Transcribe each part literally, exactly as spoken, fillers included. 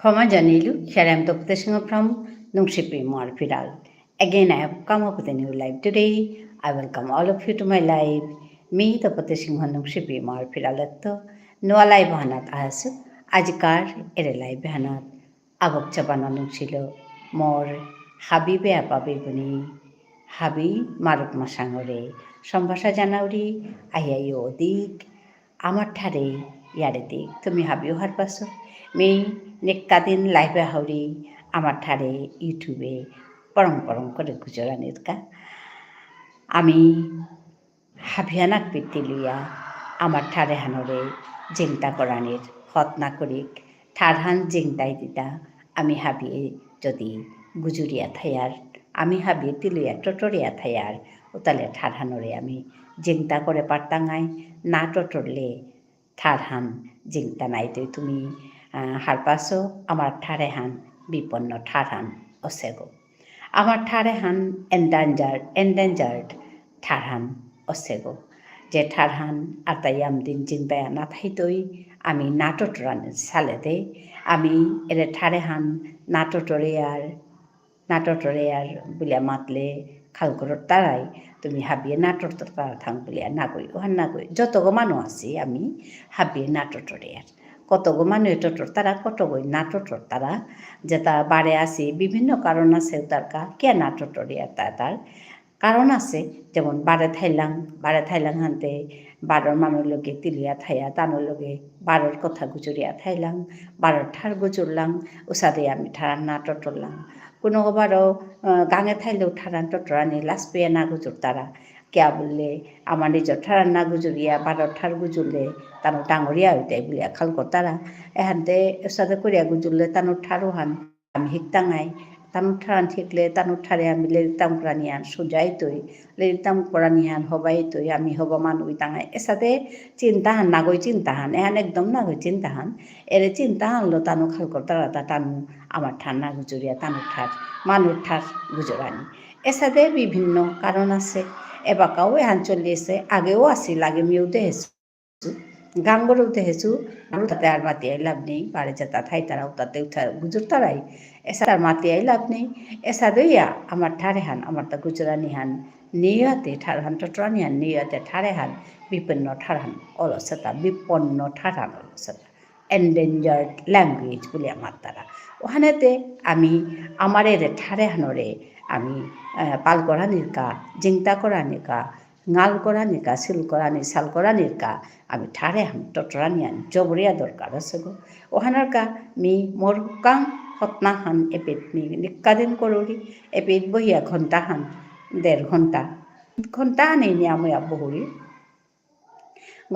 ক্ষমা জানিলু, here I am Tapati Singha from Nungshipi Imar Phiral. Again, I have come up with a new live today. I welcome all of you to my live. মি তপতি সিংহ নুংশিপি ইমার ফিরালত্ত নুয়া live হানাত আহাসু। আজিকার এরে live হানাত আবক চাপানা নুংশিল মোর হাবি বেয়াপা বেবুনি হাবি মারুপ মাসাঙরে সম্ভাষা জানাউরি। আহিয়া ইয়ো দিক আমার ঠারে ইয়ারে দিক তুমি হাবিও হারপাসো। মি নিক্কা দিন live এ হাউরি আমার ঠারে YouTube এ পরং পরং করে গুজরানির কা। আমি হাবিয়ানাক পিত্তি লুইয়া আমার ঠারে হানরে জিংতা করানির হত না করিক, ঠারহান জিংতাই দিতা, আমি হাবিয়ে যদি গুজুরিয়া থায়ার, আমি হাবিয়ে তিলুইয়া টটরিয়া থায়ার, উতালে ঠারহানরে আমি জিংতা করে পারতাঙাই, না টটরলে ঠারহান জিংতা নাই তৈ তুমি, আহ, হারপাসো, আমার ঠারেহান বিপন্ন ঠারহান অসেগো। আমার ঠারেহান endangered, endangered ঠারহান অসেগো। যে ঠারহান আর তাই আমদিন জিংবায়া না থাইতই, আমি না টটরানি সালেদে, আমি এরে ঠারেহান না টটরে আর, না টটরে আর বুলিয়া মাতলে খাল করর তারাই, তুমি হাবিয়ে না টটর তারা থাং বুলিয়া নাগই, ওহান নাগই। যতগো মানু আছি আমি হাবিয়ে না টটরে আর। কতগো মানু টটর তারা, কতগই না টটর তারা, যেতা বারে আছি বিভিন্ন কারণ আছে উতার কা, কিয়া না টটরে আর তা তার কারণ আছে, যেমন বারে থাইলাং, বারে থাইলাং হানতে বারর মানু লগে তিলিয়া থাইয়া, তানুর লগে বারর কথা গুজরিয়া থাইলাং, বারর ঠার গুজরলাং, উসাদে আমি ঠারান না টটরলাং। কোনো বারো, আহ, গাঙে থাইলেও ঠারান টটরানি লাজ পেয়া না গুজরতারা। কিয়া বুললে, আমার নিজর ঠারান না গুজরিয়া, বারর ঠার গুজরলে, তানু ডাঙরিয়া হইতে বুলিয়া খাল করতারা। এহানতে উসাদে করিয়া গুজরলে, তানু ঠারুহান আমি হিকতাঙাই, তানু ঠারান হিকলে, তানু ঠারে আমি লেরিক তাম করানিহান সুজাইতই, লেরিক তাম করানিহান হবাইতই, আমি হবা মানু ইতাঙাই। এসাদে চিন্তাহান, নাগই চিন্তাহান, এহান একদম নাগই চিন্তাহান। এরে চিন্তাহানলো তানু খাল করতারা তা তানু আমার ঠার না গুজরিয়া, তানু ঠার, মানু ঠার গুজরানি। এসাদে বিভিন্ন কারণ আছে। এবাকাও এহান চলি আছে, আগেও আছিল, আগে মিউ দেহেসু। গাঙর উঠে হেসু, উতাতে আর মাতিয়াই লাভ নেই, বারে যেতা থাইতারা উতাতে উঠা গুজরতারাই, এসাদে আর মাতিয়াই লাভ নেই। এসাদে ইয়া আমার ঠারেহান, আমার তা গুজরানিহান, নিয়াতে ঠারহান, টটরানিহান, নিয়াতে ঠারেহান, বিপন্ন ঠারহান, অলসতা, বিপন্ন ঠারহান, অলসতা। Endangered language বুলিয়া মাততারা। ওহানেতে আমি, আমার এরে ঠারেহানরে, আমি, আহ, পাল করানির কা, জিংতা করানির কা, ঙাল করানির কা, সিল করানি, সাল করানির কা, আমি ঠারেহান, টটরানিহান, জবরিয়া দরকার আছে গো। ওহানার কা, মি মোর হুকাং হতনাহান এপিত মি নিকাদিন করুরি, এপিত বহিয়া ঘন্টাহান, দেড় ঘন্টা, ঘন্টাহান এই নিয়াময়া বহুরি।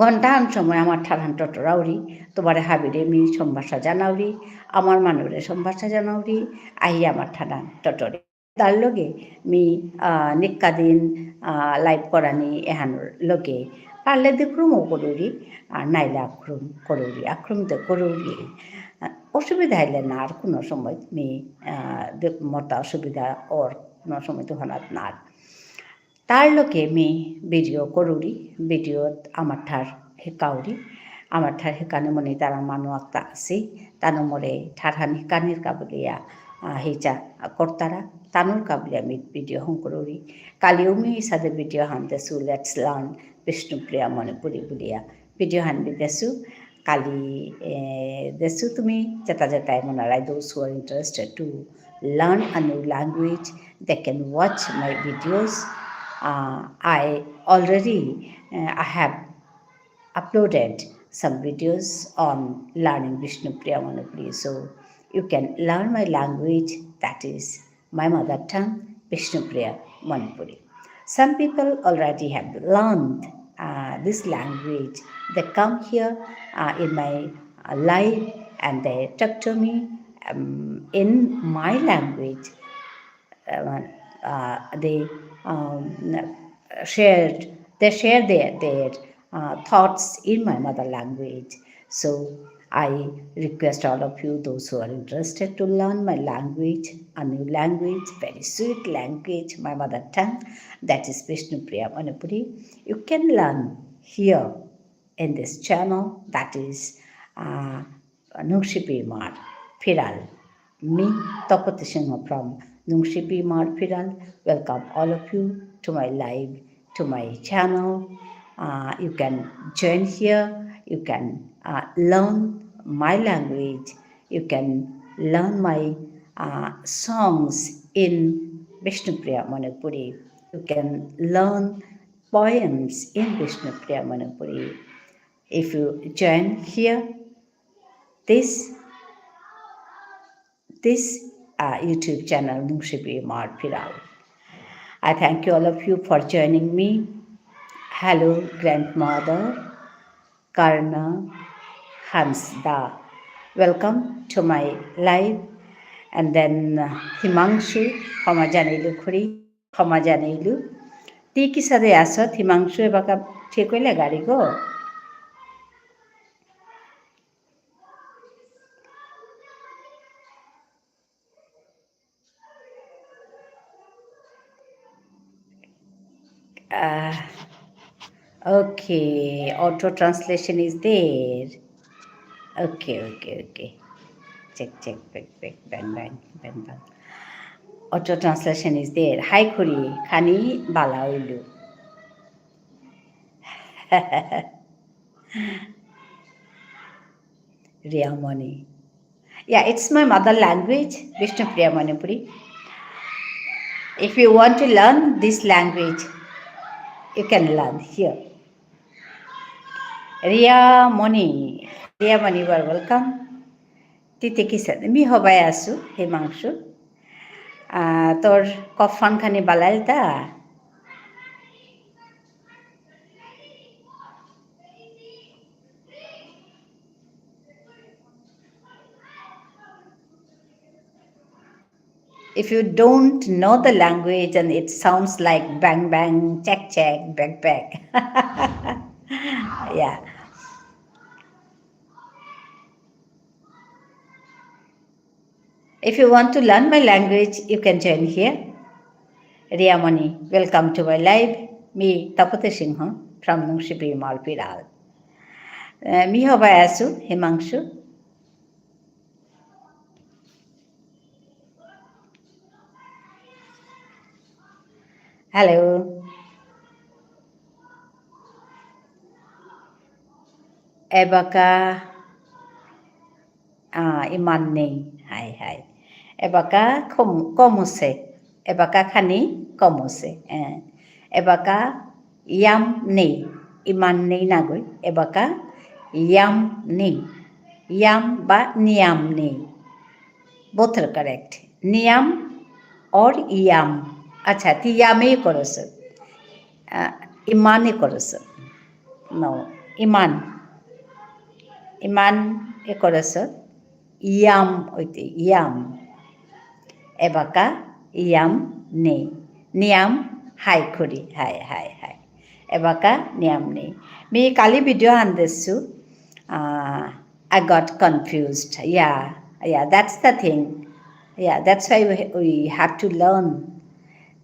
ঘন্টাহান সময় আমার ঠারহান টটরাউরি, তোমারে হাবিরে মি সম্ভাষা জানাউরি, আমার মানুরে সম্ভাষা জানাউরি, আহি আমার ঠারহান টটরি। তার লগে মি, আহ, নিকাদিন, আহ, live করানি এহানর লগে পারলে দিক্রমও করুরি, আর নাইলে আক্রম করুরি, আক্রম তো করুরি। আহ, অসুবিধা হইলে না আর কোনো সময় মি, আহ, দে-, মতা অসুবিধা ওর কোনো সময় তো হনাত না আর। তার লগে মি video করুরি, videoত আমার ঠার হিকাউরি, আমার ঠার হিকানি মনে তারা মানু আক্তা আসি, তানু মোরে ঠারহান হিকানির কা বুলিয়া, আহ, হিচা করতারা, তানুর কা বুলিয়া মি video হং করুরি। কালিও মি সাদে video হান দেসু, Let's Learn Bishnupriya Manipuri বুলিয়া video হান বি দেসু। কালি, এ, দেসু তুমি যেতা যেতাই মনারাই, those who are interested to learn a new language, they can watch my videos. Uh, I already, uh, I have uploaded some videos on learning Bishnupriya Manipuri. So you can learn my language, that is my mother tongue, Bishnupriya Manipuri. Some people already have learned, uh, this language. They come here, uh, in my, uh, live and they talk to me, um, in my language. Uh, uh, they, um, shared, they share their, their, uh, thoughts in my mother language. So I request all of you, those who are interested to learn my language, a new language, very sweet language, my mother tongue, that is Bishnupriya Manipuri, you can learn here in this channel, that is, uh, Nungshipi Imar. Phiral. Me, Tapati Singha from Nungshipi Imar Phiral. Welcome all of you to my live, to my channel. Uh, you can join here. You can uh, learn my language. You can learn my uh, songs in Bishnupriya Manipuri. You can learn poems in Bishnupriya Manipuri. If you join here, this this uh, YouTube channel, Nungshipi Imar Phiral. I thank you, all of you, for joining me. Hello, grandmother, Karna, Hansda. Welcome to my live. And then uh, Himangshu, ক্ষমা জানাইলু খুড়ি, ক্ষমা জানাইলু। তি কিসাদে আসত, হিমাংশু, এবাকা ঠিক হইলে গাড়ি গো? Uh, okay, auto translation is there. Okay, okay, okay. Check, check, back, back, bang, bang, bang, bang. Auto translation is there. Hi, খুড়ি, খানি বালা হইলু। Riyamoni. Yeah, it's my mother language, Bishnupriya Manipuri. If you want to learn this language, you can learn here. Riyamoni, Riyamoni, you are welcome. তি তি কিসাদে, মি হবাই আসু, হিমাংশু। আহ, তোর কফান খানি বালাইলতা? If you don't know the language and it sounds like bang bang, check check, back back. Yeah. If you want to learn my language, you can join here. Riyamoni, welcome to my live. মি Tapati Singha from Nungshipi Imar Phiral. আহ, মি হবাই আসু, হিমাংশু। Hello. এবাকা, আহ, ইমান নেই। হাই, হাই। এবাকা কম-, কমুসে। এবাকা খানি কমুসে। এ। এবাকা ইয়াম নেই। ইমান নেই নাগই। এবাকা ইয়াম নেই। ইয়াম বা নিয়াম নেই। Both are correct. নিয়াম or ইয়াম। আচ্ছা, তি ইয়ামেই করস। আহ, ইমানই করস। No, ইমান। ইমান এ করস। ইয়াম ওইতে, ইয়াম। এবাকা ইয়াম নেই। নিয়াম হাই খুড়ি, হাই, হাই, হাই। এবাকা নিয়াম নেই। মি কালি video আন দেসু। আহ, I got confused. Yeah, yeah, that's the thing. Yeah, that's why we, we have to learn.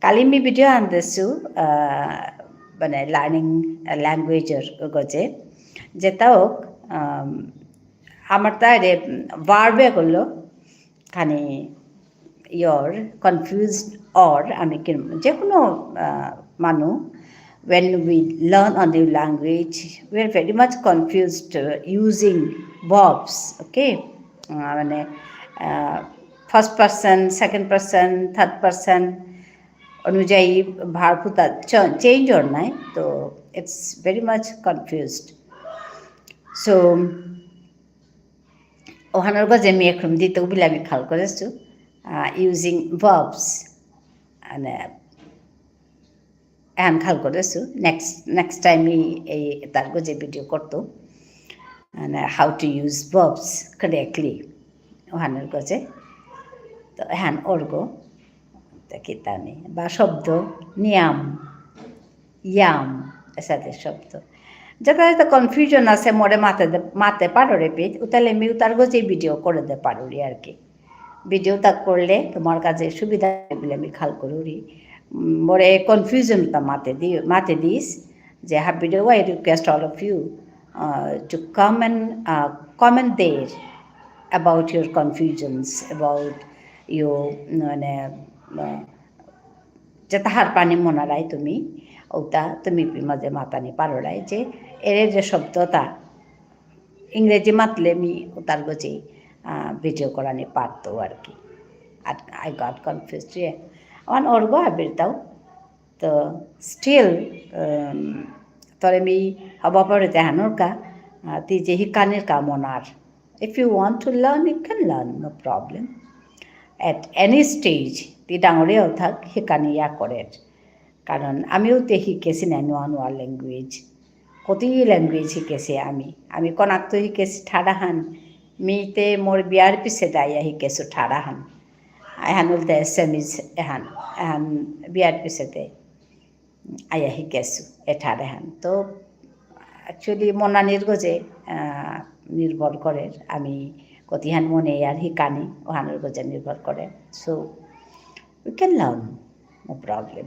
Kali me video আন দেসু, আহ, মানে learning language র গজে। যেটা হোক, আম, আমার তারে verb এ করলো, খানি your confused or আমি কি, যে কোনো, আহ, মানু, when we learn a new language, we are very much confused, uh, using verbs, okay? আহ, মানে, আহ, first person, second person, third person অনুযায়ী verb তা চ-, change অর নাই, তো it's very much confused. So, ওহানর গজে মি এখরুম দিতে উবিলা মি খাল করেসু, আহ, using verbs। মানে, এহান খাল করেসু। Next, next time মি এই তার গজে video করতু। মানে, how to use verbs correctly। ওহানর গজে। তো এহান অরগো। তা কিতা নি? বা শব্দ, নিয়াম, ইয়াম, এসাদে শব্দ। যেটা যেটা confusion আছে, মোরে মাতে দে, মাতে পারো রে পিত, উতালে মি উতার গজে video করে দে পারুরি আর কি। Video তা করলে তোমার কাছে সুবিধা হবে বলে আমি খাল করুরি। উম, মোরে confusion তা মাতে দি, মাতে দিস, যে হ্যাঁ, video, I request all of you, uh, to come and, uh, comment there. about your confusions, about your, মানে, আহ, যেতা হারপানি মনারাই তুমি, ওতা তুমি পি মাঝে মাতানি পারোরাই যে, এরে যে শব্দতা, ইংরেজি মাতলে মি ওতার গজে, আহ, video করানি পারতো আর কি। আর I got confused, yeah. অহান অর্গ আবিরতাও। তো still, উম, তরে মি হবা পরে তেহানর কা, আহ, তি যে হিকানির কা মনার। If you want to learn, you can learn, no problem. At any stage, তি ডাঙরিয়াও থাক, হিকানি ইয়া করের। কারণ আমিও তে হিকেসি না নুয়া নুয়া language। কতি language হিকেসি আমি। আমি কনাকতো হিকেসি ঠারাহান। মি তে মোর বিয়ার পিছে দাইয়া হিকেসু ঠারাহান। এহান উল্টে Assamese এহান, এহান বিয়ার পিছেতে আয়া হিকেসু, এঠার এহান। তো actually মনানির গজে, আহ, নির্ভর করের। আমি কতিহান মনে আর হিকানি, ওহানর গজে নির্ভর করের। So, we can learn, no problem.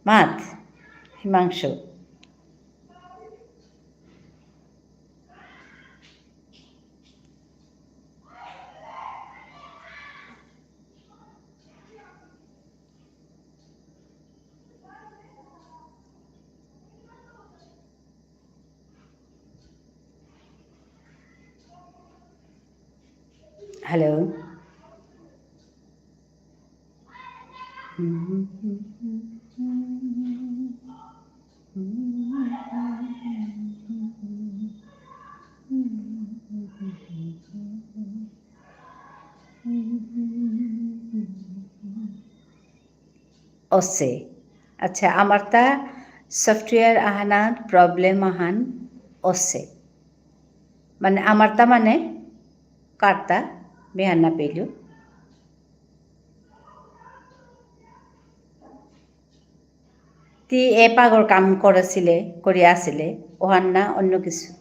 মাত, হিমাংশু। Hello. অসে। আচ্ছা, আমারতা software আহানাত problem আহান অসে। মানে, আমারতা মানে, কারতা, মি হার না পেলু। তি এ পাগর কাম করেছিলে, করিয়া আসিলে, ওহান না অন্য কিছু?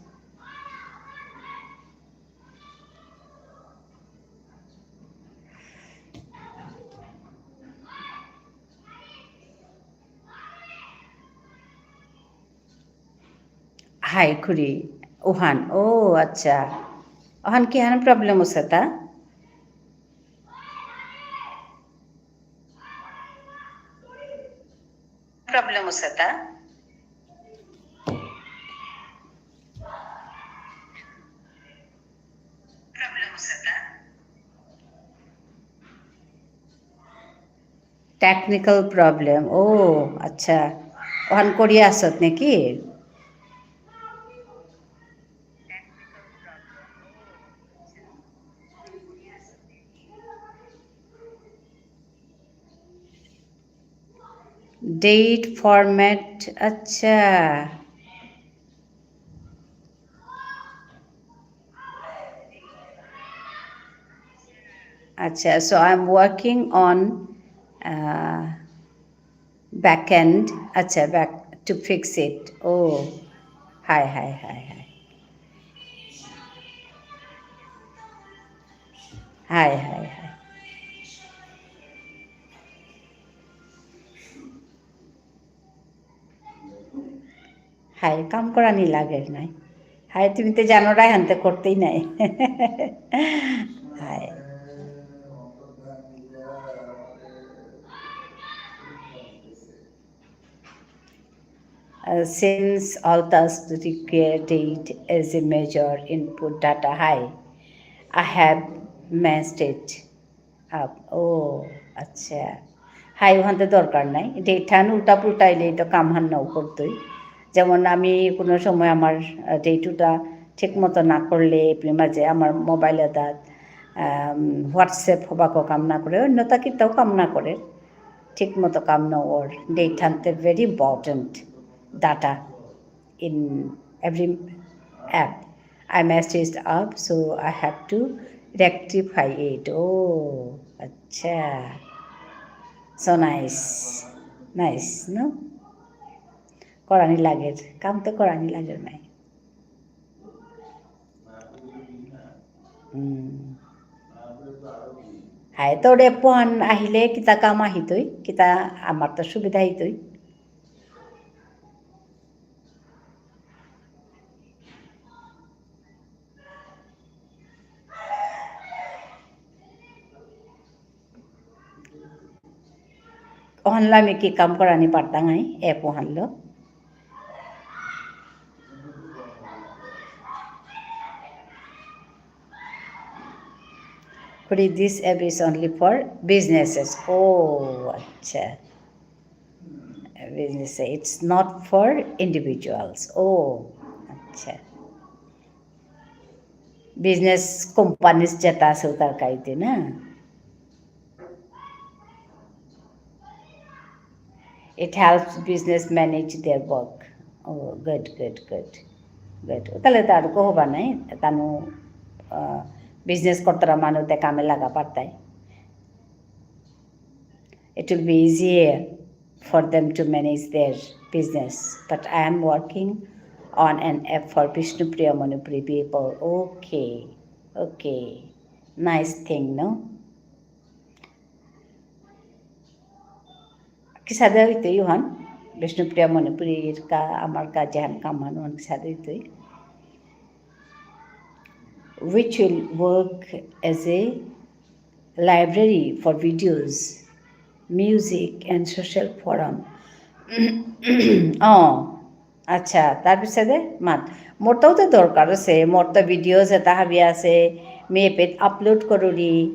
হাই খুড়ি, ওহান, ও আচ্ছা। ওহান কিহান problem অসেতা? Problem অসেতা? Problem অসেতা? Technical problem. ও, আচ্ছা। ওহান করিয়া আসত নাকি? Date format, আচ্ছা। আচ্ছা, so I'm working on, uh, backend, আচ্ছা, back to fix it. ও, হাই, হাই, হাই, হাই। হাই, হাই, হাই। হাই, কাম করানি লাগের নাই। হাই, তুমি তো জানো রাই হানতে করতেই নাই। হাই। Uh, since all tasks require date as a major input data, হাই, I have messed it up. ও, আচ্ছা। হাই, ওহানতে দরকার নাই। Date হান উল্টা পুল্টা ইলে তো কাম হান নাও করতই। যেমন আমি কোনো সময় আমার, আহ, date উল্টা ঠিক মতো না করলে, এপরি মাঝে আমার mobile এ তাত, আম, WhatsApp হবাকো কাম না করে, অন্যতা কিতাও কাম না করে। ঠিক মতো কাম না ওর। Date হানতে very important data in every app. I messed it up, so I have to rectify it. ও, আচ্ছা। So nice. Nice, no? করানি লাগের। কাম তো করানি লাগের নাই। হুম। হায়, তোরে ফোন আহিলে কিতা কাম আহিতই, কিতা আমার তো সুবিধা হইতই। ওহানলো আমি কি কাম করানি পারতাঙাই, app ওহানলো? খুড়ি, this app is only for businesses. ও, আচ্ছা। Business, it's not for individuals. ও, আচ্ছা। Business companies যেতা আছে, তার কাইতে না? It helps business manage their work. Oh, good, good, good, good. তাহলে তার কো হবা নাই, তানু, আহ, business করতারা মানু তে কামে লাগা পারতাই। It will be easier for them to manage their business. But I am working on an app for Bishnupriya Manipuri people. Okay, okay. Nice thing, no? কিসাদে হইতই ওহান? বিষ্ণুপ্রিয়া মণিপুরীর কা, আমার কা, যেহান কামহান ওহান কিসাদে হইতই? Which will work as a library for videos, music and social forum. অ, আচ্ছা, তার পিছেদে মাত। মোরতাও তো দরকার আছে, মোরতা videos এতা হাবি আছে, মি এপেত upload করুরি।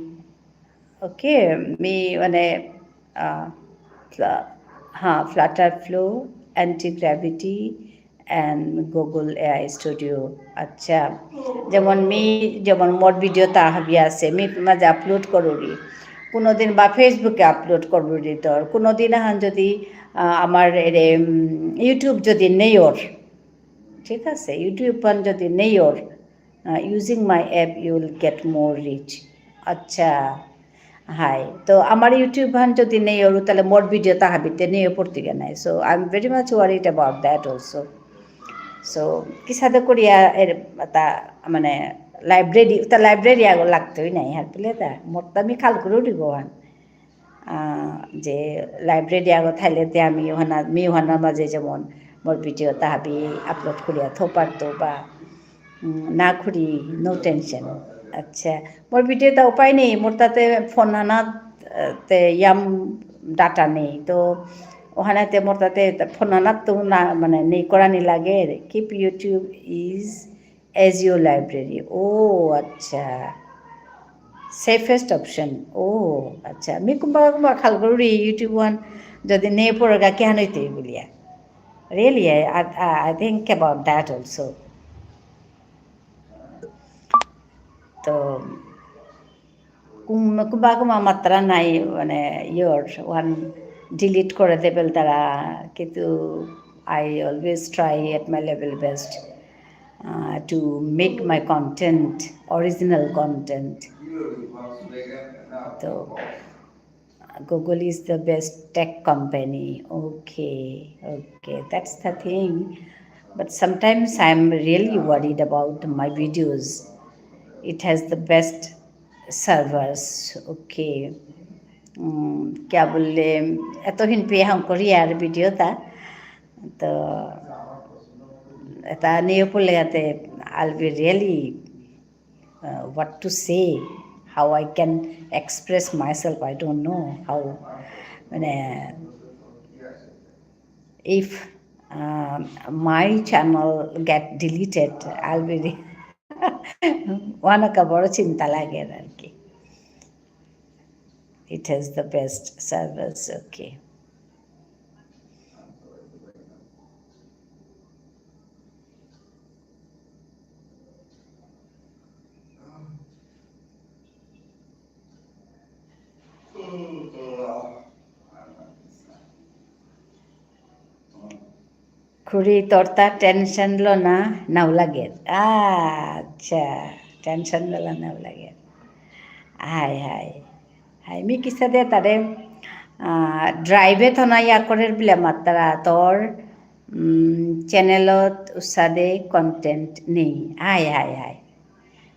Okay, মি মানে, আহ, ফ্লা-, হ্যাঁ, Flutter Flow, Anti Gravity and Google A I Studio। আচ্ছা, যেমন মি, যেমন মোর video তা হাবি আছে, মি মাঝে upload করুরি। কোনোদিন বা Facebook এ upload করুরি তোর। কোনোদিন আহান যদি, আহ, আমার এরে, উম, YouTube যদি নেই ওর, ঠিক আছে? YouTube হান যদি নেই ওর, আহ, using my app, you will get more reach। আচ্ছা, হাই। তো আমার YouTube হান যদি নেই ওর, তাহলে মোর video তা হাবিতে নেই পড়তে গেলে নাই। So, I am very much worried about that also। So, কিসাদে করিয়া এর তা, মানে, library, তা library আগো লাগতই নাই, হার পেলে তা, মোর তা আমি খাল করে উঠি গো হান। আহ, যে library আগো থাইলে তে আমি ওহানা, মি ওহানার মাঝে যেমন মোর video তা হাবি upload করিয়া থো পারতো বা, উম, না করি, no tension। আচ্ছা, মোর video তা উপায় নেই, মোর তাতে phone হানাত, আহ, তে ইয়াম data নেই, তো ওহানাতে মোর তাতে phone হানাত তো না, মানে, নেই করানি লাগে। Keep YouTube is as your library। ও আচ্ছা, safest option। ও আচ্ছা, মি কুম্বা কুম্বা খাল করুরি YouTube হান যদি নে পড়গা কিহান হইতে বুলিয়া। Really, I, I, I think about that also। তো কুম-, কুবা কুমা মাত্রা নাই, মানে, ইয়র, ওহান delete করে দেবেল তারা, কিন্তু I always try at my level best, uh, to make my content, original content। তো Google is the best tech company. Okay, okay, that's the thing. But sometimes I'm really worried about my videos. It has the best servers. Okay. উম, কিয়া বুললে, এতদিন পে হাম করি আর video তা। তো, এটা নিয়ে পড়লে যাতে I'll be really uh, what to say, how I can express myself, I don't know how, মানে, if, um, my channel get deleted, I'll be re-, ওহান কা বড় চিন্তা লাগে আর কি। It has the best servers, okay. খুড়ি, তোরতা tension লনা নাও লাগে। আচ্ছা, tension লনা নাও লাগে। হাই, হাই। হাই, মি কিসাদে তারে, আহ, drive এ থনা ইয়া করের বিলে মাত্রা তোর, উম, channel ত উসাদে content নেই। হাই, হাই, হাই।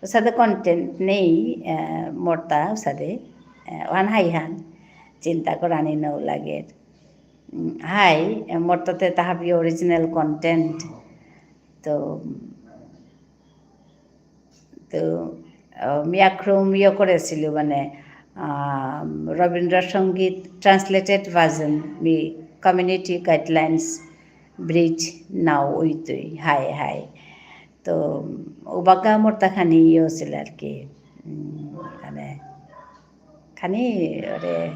উসাদে content নেই, আহ, মোরতা উসাদে, আহ, ওহান হাই হান। চিন্তা করানি নাও লাগে। উম, হাই, মোরতাতে তাহাবি original content। তো, তো, আহ, মি আক্রম ইয়ে করেসিলু, মানে, আম, রবীন্দ্রসঙ্গীত translated version, মি community guidelines bridge নাও উইতই, হাই, হাই। তো, উবাকা মোর তা খানি ইয়ে আছিল আর কি, উম, মানে, খানি ওরে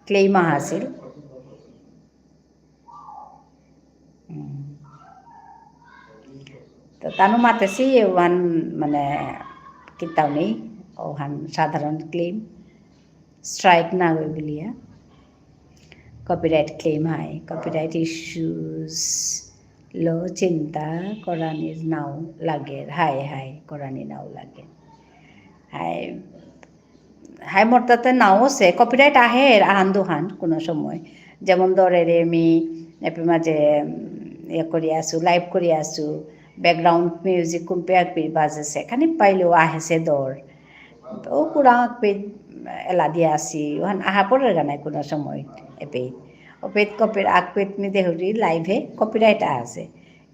claim আছিল। উম। তো তানু মাতেসি ওহান মানে কিতাও নেই, ওহান সাধারণ claim, strike না গই বুলিয়া। Copyright claim হাই, copyright issues লো চিন্তা করানির নাও লাগে, হাই হাই, করানি নাও লাগে। হাই, হাই মোর তাতে নাও আছে, copyright আহে আহান দুহান কোনো সময়। যেমন ধরে রে মি এপে মাঝে, উম, ইয়ে করি আসু, live করি আসু, background music কুম্পে আকপি বাজেসে, খানি পাইলেও আহেসে দর। ও কুরাং আকপি এলা দিয়া আসি, ওহান আহা পড়ের গানায় কোনো সময় এপে। ওপেত কপির আকপেত মি দেহুরি live এ copyright আছে।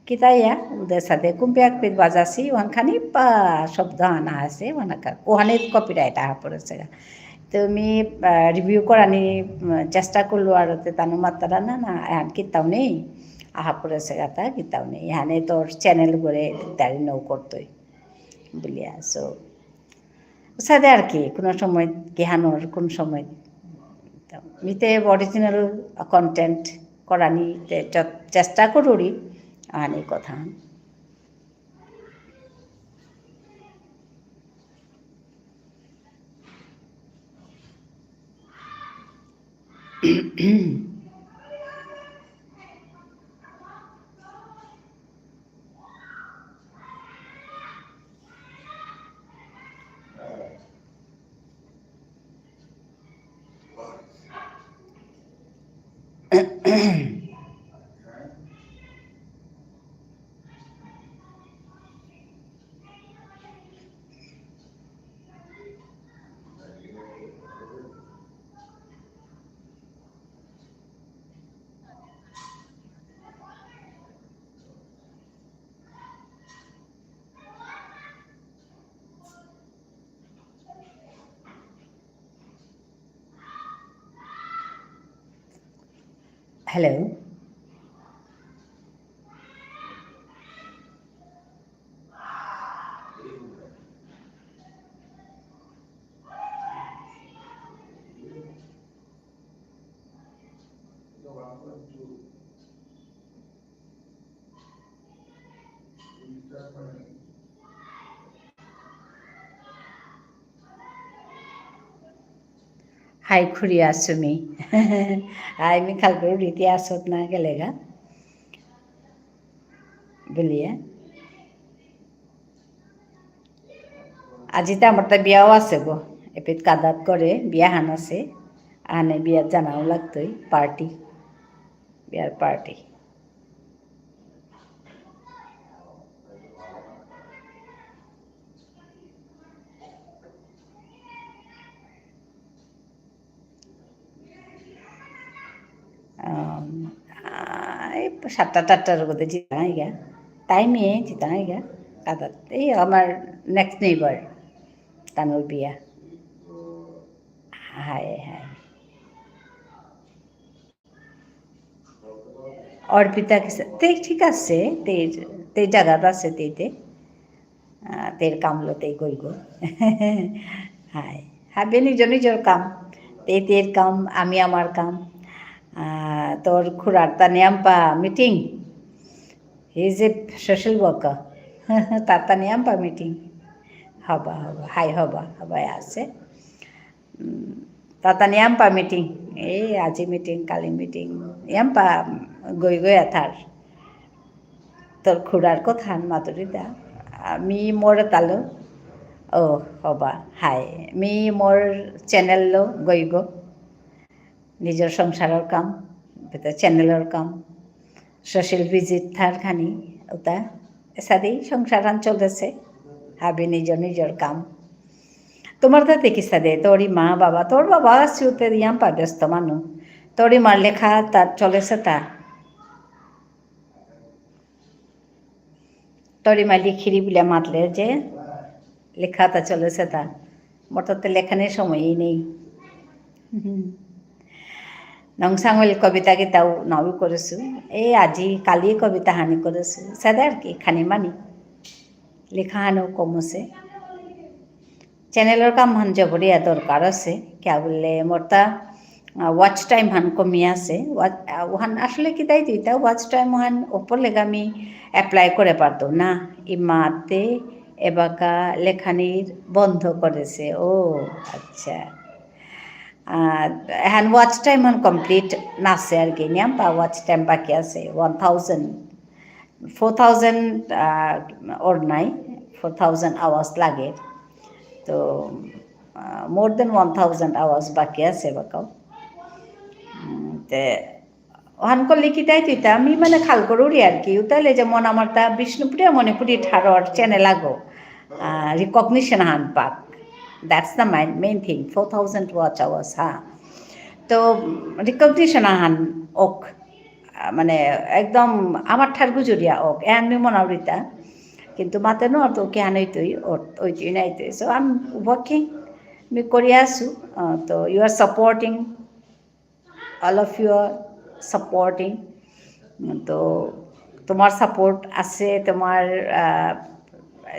কিতা ইয়া, উদে সাদে কুম্পি আকপিত বাজাসি, ওহান খানি পা শব্দ আনা আছে, ওহান কা-, ওহানে copyright আহা পড়েসেগা। তো মি, আহ, review করানি, উম, চেষ্টা করলো আর তে তানু মাতারা না, না, এহান কিতাও নেই, আহা পড়েসেগা তা কিতাও নেই। এহানে তোর channel করে দিকদারি নৌ করতই। বুলিয়া, so, সাদে আর কি, কোনো সময় কিহানোর, কোন সময়। তো, মিতে original content করানি তে চ-, চেষ্টা করুরি, আনি কথা। Hello. হাই খুড়ি আসুমি। হাই মি খাল করুরি তি আসত না গেলেগা। বুলিয়া। আজি তা আমার তা বিয়াও আছে গো। এপিত কাদাত করে বিয়া হান আছে। আনে বিয়াত জানাও লাগতই, party। বিয়ার party। আম, আ, এই সাতটা আটটার মধ্যে জিতাঙাইগা। Time এ জিতাঙাইগা। কাদাত। এই আমার next neighbor। তানুর বিয়া। হায়, হায়। অর্পিতা কিসা, তে ঠিক আছে, তে, তে জাগাত আছে, তে, তে। আহ, তের কামলো তেই কইব। হাই। হাবি নিজর নিজর কাম। তেই তের কাম, আমি আমার কাম। আহ, তোর খুড়ার তা নিয়াম্পা meeting। He is a social worker। তার তা নিয়াম্পা meeting। হবা, হবা, হাই হবা, হবা আছে। উম, তাতা নিয়াম্পা meeting, এ, আজি meeting, কালি meeting, ইয়াম্পা গই গই আথার। তোর খুড়ার কথা মাতুরিতা, আমি মোর তালো, ও, হবা, হাই, মি মোর channel লো গই গো, নিজর সংসারর কাম, বেটা channel র কাম, social visit থার খানি, ওটা, এসাদেই সংসারহান চলেছে। হাবি নিজর নিজর কাম। তোমার তাতে কিসাদে? তোরই মা বাবা, তোর বাবা আসুতে ইয়াম্পা ব্যস্ত মানু। তোরই মার লেখা তা চলেছে তা। তোরই মা লিখিরি বুলে মাতলে যে লেখা তা চলেছে তা। মোর তাতে লেখানির সময়ই নেই। হুম। নংসাঙল কবিতা কিতাও নাও করেসু। এ আজি কালি কবিতা হানি করেসু। সাদে আর কি, খানি মানি। লেখা হানো কম আছে। Channel-র কাম হান জবরিয়া দরকার আছে। কিয়া বুললে মোরতা, আহ, watch time হান কমি আছে। Wa-, আহ, ওহান আসলে কিতাই দিতা watch time হান ওপর লেগা আমি apply করে পারতো না। ইমাতে এবাকা লেখানির বন্ধ করেসে। ও, আচ্ছা। আহ, এহান watch time হান complete নাসে আর কি, নিয়াম পা watch time বাকি আছে, one thousand, four thousand, আহ, ওর নাই, four thousand hours লাগে। তো, আহ, more than one thousand hours বাকি আছে বাকাও। উম, তে, ওহান করলে কিতাই তুইতা, আমি মানে খাল করুরি আর কি, উতালে যেমন আমার তা বিষ্ণুপ্রিয়া মণিপুরী ঠারর channel আগো, আহ, recognition হান পাক। That's the main, main thing, four thousand watch hours, হা। তো, উম, recognition আহান ওক, আহ, মানে, একদম আমার ঠার গুজরিয়া ওক, এহান মি মনাউরিতা। কিন্তু মাতে নো তো কিহান হইতই, ওর, ওইতই নাইতই। So, I'm working, মি করিয়া আসু, আহ, তো, you are supporting, all of you are supporting। তো তোমার support আছে, তোমার, আহ,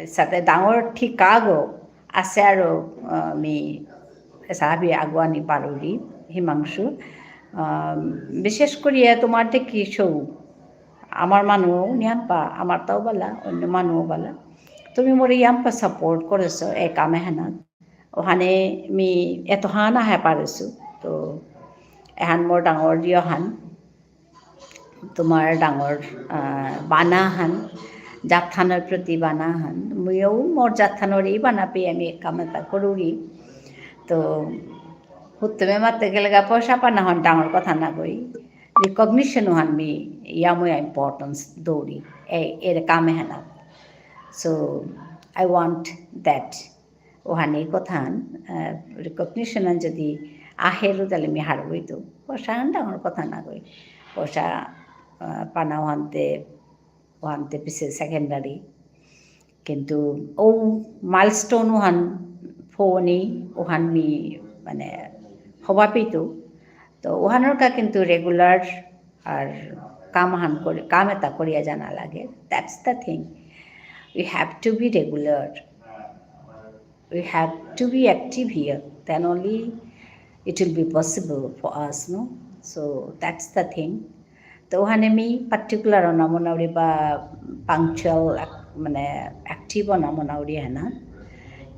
সাথে ডাঙর ঠিকাগো আছে আরো, আহ, আমি সাহাবি আগুয়ানি পারুরি, হিমাংশু। আহ, বিশেষ করিয়া তোমার দেখি সৌ, আমার মানু নিয়াম্পা, আমার তাও বালা, অন্য মানু বালা। তুমি মোরে ইয়াম্পা support করেছো, এ কামে হানা। ওহানে মি এতহান আহে পারেসু। তো এহান মোর ডাঙর ইয়হান, তোমার ডাঙর, আহ, বানাহান, জাতহানর প্রতি বানাহান। মুইও মোর জাতহানর এই বানা পেয়ে আমি কাম এতা করুরি। তো হুত্তমে মাতে গেলেগা পয়সা পানা হন ডাঙর কথা না কই। Recognition হান মি ইয়ামুয়া importance দৌরি। এ-, এর কামে হানা। So, I want that. ওহানি কথান, আহ, recognition আন যদি আহেরু, তাহলে মি হারবই তো। পয়সা আন ডাঙর কথা না কই। পয়সা, আহ, পানা ওহানতে, ওহানতে পিছে secondary। কিন্তু ও milestone ওহান ফোনি, ওহান মি, মানে, হবা পিতু। তো ওহানর কা কিন্তু regular আর কাম হান করি, কাম এতা করিয়া জানা লাগে। That's the thing. We have to be regular. We have to be active here, then only it will be possible for us, no? So that's the thing. তো ওহানে মি particular অনা মনাউরি বা punctual এক-, মানে active অনা মনাউরি হানা।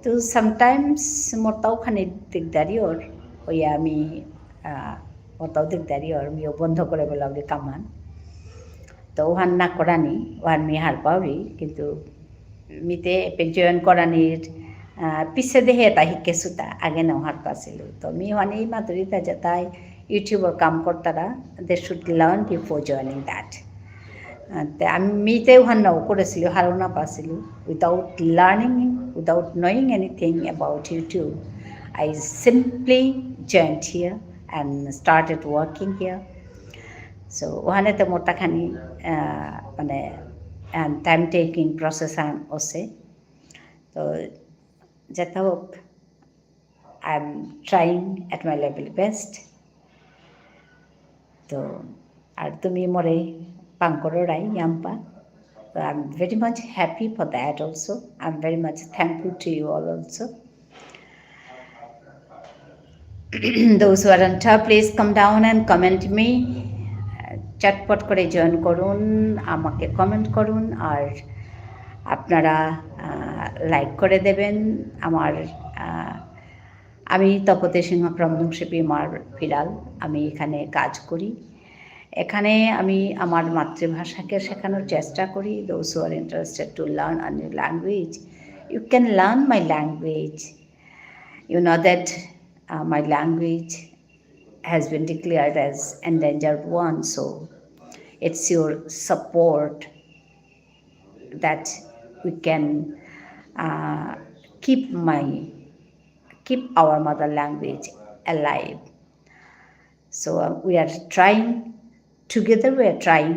তো sometimes মোরতাও খানি দিগদারি অর, ওই আমি, আহ, মোরতাও দিগদারি অর, মিও বন্ধ করে বলা উরি কামান। তো ওহান না করানি, ওহান মি হার পাউরি, কিন্তু মিতে এপে join করানির, আহ, পিছে দেহে এতা হিকেসুতা, আগে না হার পাসিলু। তো মি ওহানি মাতুরিতা যেতাই YouTubeর কাম করতারা, they should learn before joining that. আহ, তে আমি মিতে ওহান নাও করেসিলু, হারও না পাসিলু। Without learning, without knowing anything about YouTube, I simply joined here and started working here. So, ওহানে তো মোরতা খানি, আহ, মানে, আহ, time taking process আন আছে। তো, যেতা হোক, I am trying at my level best. তো, আর তুমি মোরে পাং কররাই ইয়াম্পা। তো, I am very much happy for that also. I am very much thankful to you all also. Those who are on top, please come down and comment me. চটপট করে join করুন, আমাকে comment করুন, আর আপনারা, আহ, like করে দেবেন। আমার, আহ, আমি তপতী সিংহ from নুংশিপি ইমার ফিরাল, আমি এখানে কাজ করি। এখানে আমি আমার মাতৃভাষাকে শেখানোর চেষ্টা করি। Those who are interested to learn a new language, you can learn my language. You know that, uh, my language has been declared as endangered one, so it's your support that we can, uh, keep my, keep our mother language alive. So, uh, we are trying, together we are trying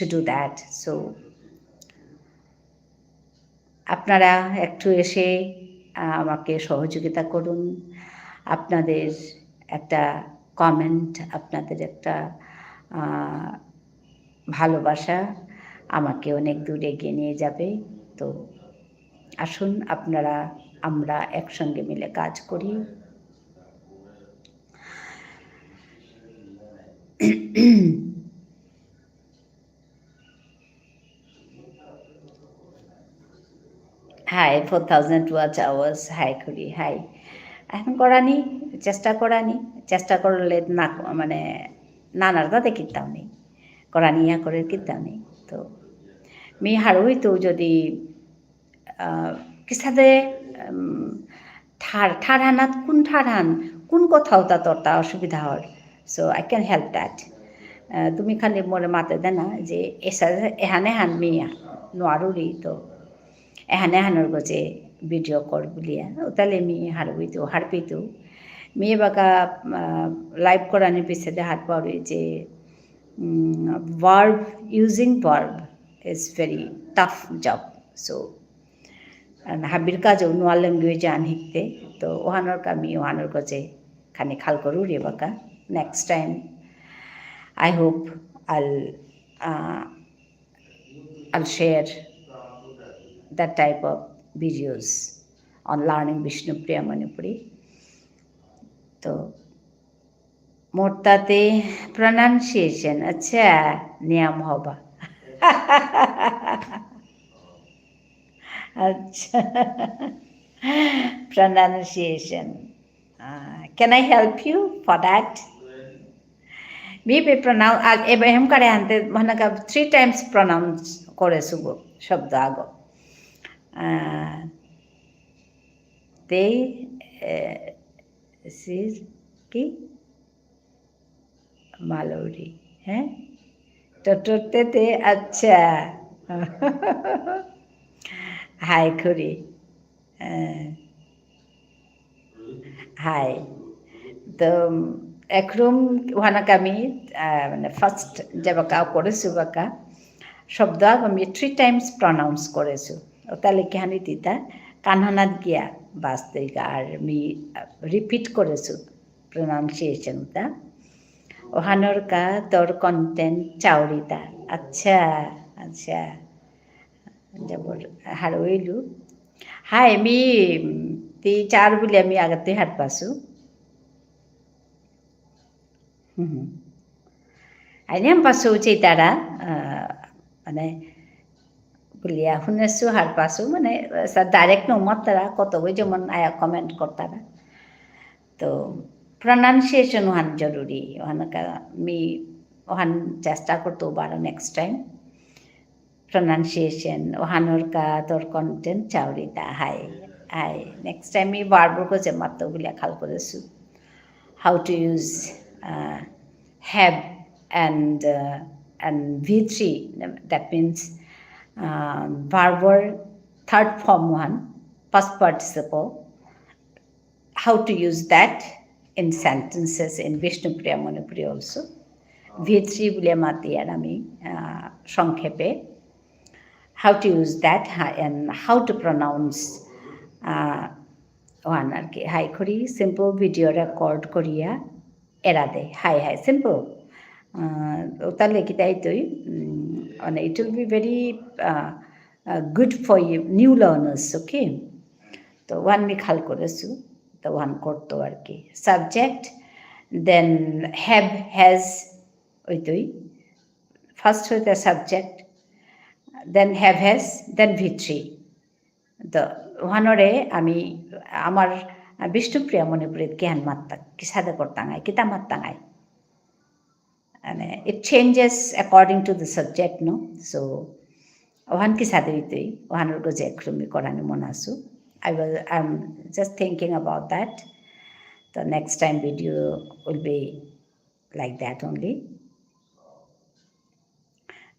to do that. So, আপনারা একটু এসে আহ, আমাকে সহযোগিতা করুন। আপনাদের একটা comment, আপনাদের একটা, আহ, ভালোবাসা আমাকে অনেক দূর এগিয়ে নিয়ে যাবে। তো আসুন, আপনারা আমরা একসঙ্গে মিলে কাজ করি। Hi, four thousand watch hours, hi খুড়ি, hi। এখন করানি, চেষ্টা করানি, চেষ্টা করলে না, মানে, নানার তাতে কিতাও নেই। করানি ইয়া করে কিতাও নেই। তো, মি হারুই তো যদি, আহ, কিসাদে, উম, ঠার, ঠারহানাত কোন ঠারহান, কোন কথাও তা তোরতা অসুবিধা হর। So, I can help that. আহ, তুমি খালি মোরে মাতে দে না যে এসা, এহানে হান মি নোয়ারুরি তো এহানে হানর গজে video কর বুলিয়া। উতালে মি হারবিতু, হারপিতু। মি এবাকা, আহ, live করানি পিছেদে হারপাউরি যে, উম, verb, using verb is very tough job. So, and হাবির কাজেও নোয়া language আন হিকতে, তো ওহানর কা মি ওহানর গজে খানি খাল করুরি এবাকা। Next time, I hope I'll, uh, I'll share that type of videos on learning Bishnupriya Manipuri. তো মোরতাতে pronunciation, আচ্ছা, নিয়ম হবা। আচ্ছা। Pronunciation. Uh, can I help you for that? Maybe pronounce, আ, এবে হেম করে আনতে, মানে কা, three times pronounce করে শুভ শব্দ আগো। আহ, তে, এ, সির কি? মালৌরি, হ্যাঁ? টটরতে তে, আচ্ছা। হাই খুড়ি। আহ, হাই। তো, একরুম ওহানাকে আমি, আহ, মানে, first যেবাকা করেসু বাকা, শব্দ আগ আমি three times pronounce করেসু। ওতা লেখিহানি তিতা, কানহানাত গিয়া বাস তৈগা, আর আমি, আহ, repeat করেসু pronunciation তা। ওহানর কা তোর content চাউরিতা। আচ্ছা, আচ্ছা। জবর হারৌ ইলু। হাই, মি, উম, তি চার বুলে মি আগতে হারপাসু। হুম, হুম। আইনে হারপাসু চেইতারা, আহ, মানে, বুলিয়া হুনেসু হারপাসু, মানে, সা direct নো মাততারা, কতগই যেমন আয়া comment করতারা। তো, pronunciation ওহান জরুরি, ওহান কা মি, ওহান চেষ্টা করতো বারো next time। Pronunciation, ওহানর কা তোর content চাউরিতা, হাই, হাই। Next time মি verb গজে মাত্ত বুলিয়া খাল করেসু। How to use, uh, have and, uh, and V three, that means, uh, verb র third form ওহান, past participle. How to use that in sentences in Bishnupriya Manipuri also. V three বুলে মাতিয়ার আমি, আহ, সংক্ষেপে। How to use that, Ha-, and how to pronounce, আহ, ওহান আর কি। হাই করি simple video record করিয়া এরা দে। হাই, হাই, simple। আহ, ওতা লেখিতাই তুই, উম, মানে, it will be very, ah, ah, good for you, new learners, okay? তো ওহান মি খাল করেসু, তো ওহান করতো আর কি। Subject, then have, has, ওই তুই। First হইতে subject, then have, has, then V three। তো ওহানরে আমি আমার বিষ্ণুপ্রিয়া মণিপুরীত কিহান মাত্তা, কিসাদে করতাঙাই, কিতা মাত্তাঙাই। মানে, it changes according to the subject, no? So, ওহান কিসাদে হইতই, ওহানর গজে একরুমি করানি মনাসু। I was, I'm just thinking about that. The next time video will be like that only.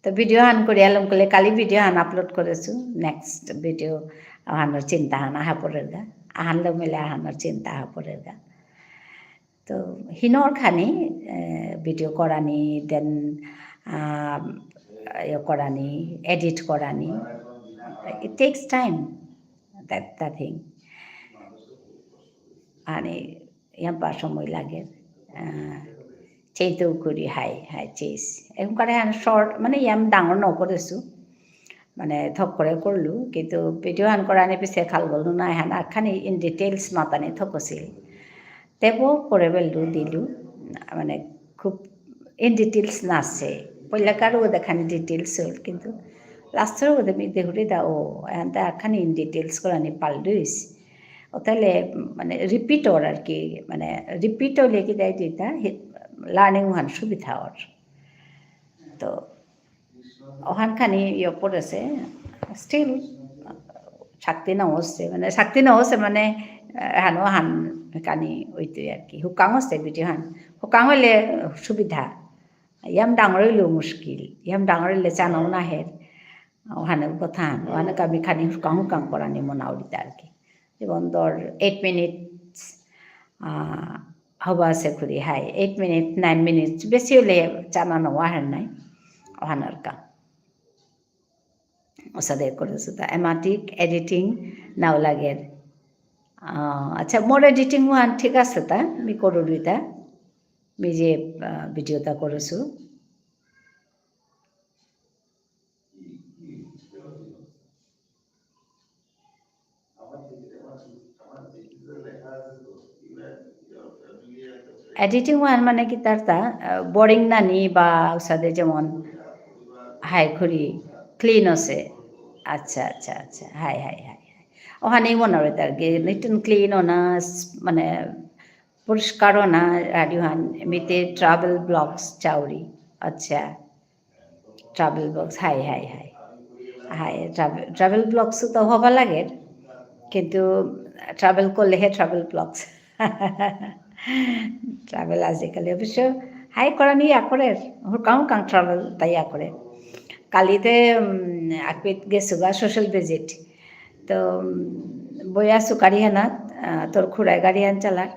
তো video হান করিয়া লম কলে কালি video হান upload করেসু। Next video আহানর চিন্তা হান আহা পড়েরগা। আহান লো মিলে আহানর চিন্তা আহা পড়েরগা। তো হিনর খানি, এ, video করানি, then, আ, ইয়ে করানি, edit করানি। It takes time, that, that thing. আনি ইয়াম পা সময় লাগে। আহ, চেইতেও করি হাই, হাই চেইস। এখন করে হান short, মানে ইয়াম ডাঙর ন করেছু। মানে থক করে করলু, কিন্তু video হান করানি পিছে খাল গলু না, হান আখানি in details মাতানি থকছিল। তেবো করে বেললু দিলু, মানে খুব in details নাসে। পইলাকার ও দেখানি details হল, কিন্তু last র ওদে মি দেহুরি দা ও, এহান তা আখানি in details করানি পাললুইস। ও তাহলে মানে repeat অর আর কি, মানে repeat হলে কি দেয় যেটা, হে-, learning হান সুবিধা অর। তো ওহান খানি ইয়ে পড়েছে, still শক্তি না হচ্ছে, মানে শক্তি না হচ্ছে, মানে, আহ, হানো হান খানি ওইতে আর কি, হুকাং হচ্ছে video হান, হুকাং হইলে সুবিধা, ইয়াম ডাঙর হইলেও মুশকিল, ইয়াম ডাঙর হইলে চানাও না হের, ওহানে কথা হান, ওহানে আমি খানি হুকাং হুকাং করানি মনাউরিতা আর কি। যেমন ধর eight minutes, আহ, হবা আছে খুরি, high, eight minute, nine minutes, বেশি হলে চানা নেওয়া হয় নাই, ওহানার কা। ওসাদে করেছে তা, এমাটিক editing নাও লাগে। আহ, আচ্ছা, মোর editing ওহান ঠিক আছে তা, মি করুরিতা, মি যে, আহ, video তা করেছু। Editing ওহান মানে কি তার তা, আহ, boring নানি বা ওসাদে যেমন হাই খুরি clean আছে। আচ্ছা, আচ্ছা, আচ্ছা। হাই, হাই, হাই, হাই। ওহানেই মনে হয় তার কি neat and clean ও না, স-, মানে পরিষ্কারও না, রাডিও হান, মিতে travel vlogs চাউরি। আচ্ছা। Travel vlogs, হাই, হাই, হাই। হাই, travel, travel vlogs তো হবা লাগে, কিন্তু travel করলেহে travel vlogs। Travel আজিকালি অবশ্য হাই করানি ইয়া করে, হুকাং হুকাং travel তাই ইয়া করে। কালিতে, উম, আকপিত গেছুগা social visit। তো, উম, বইয়া সুকারি হানাত, আহ, তোর খুড়ায় গাড়ি আন চালার।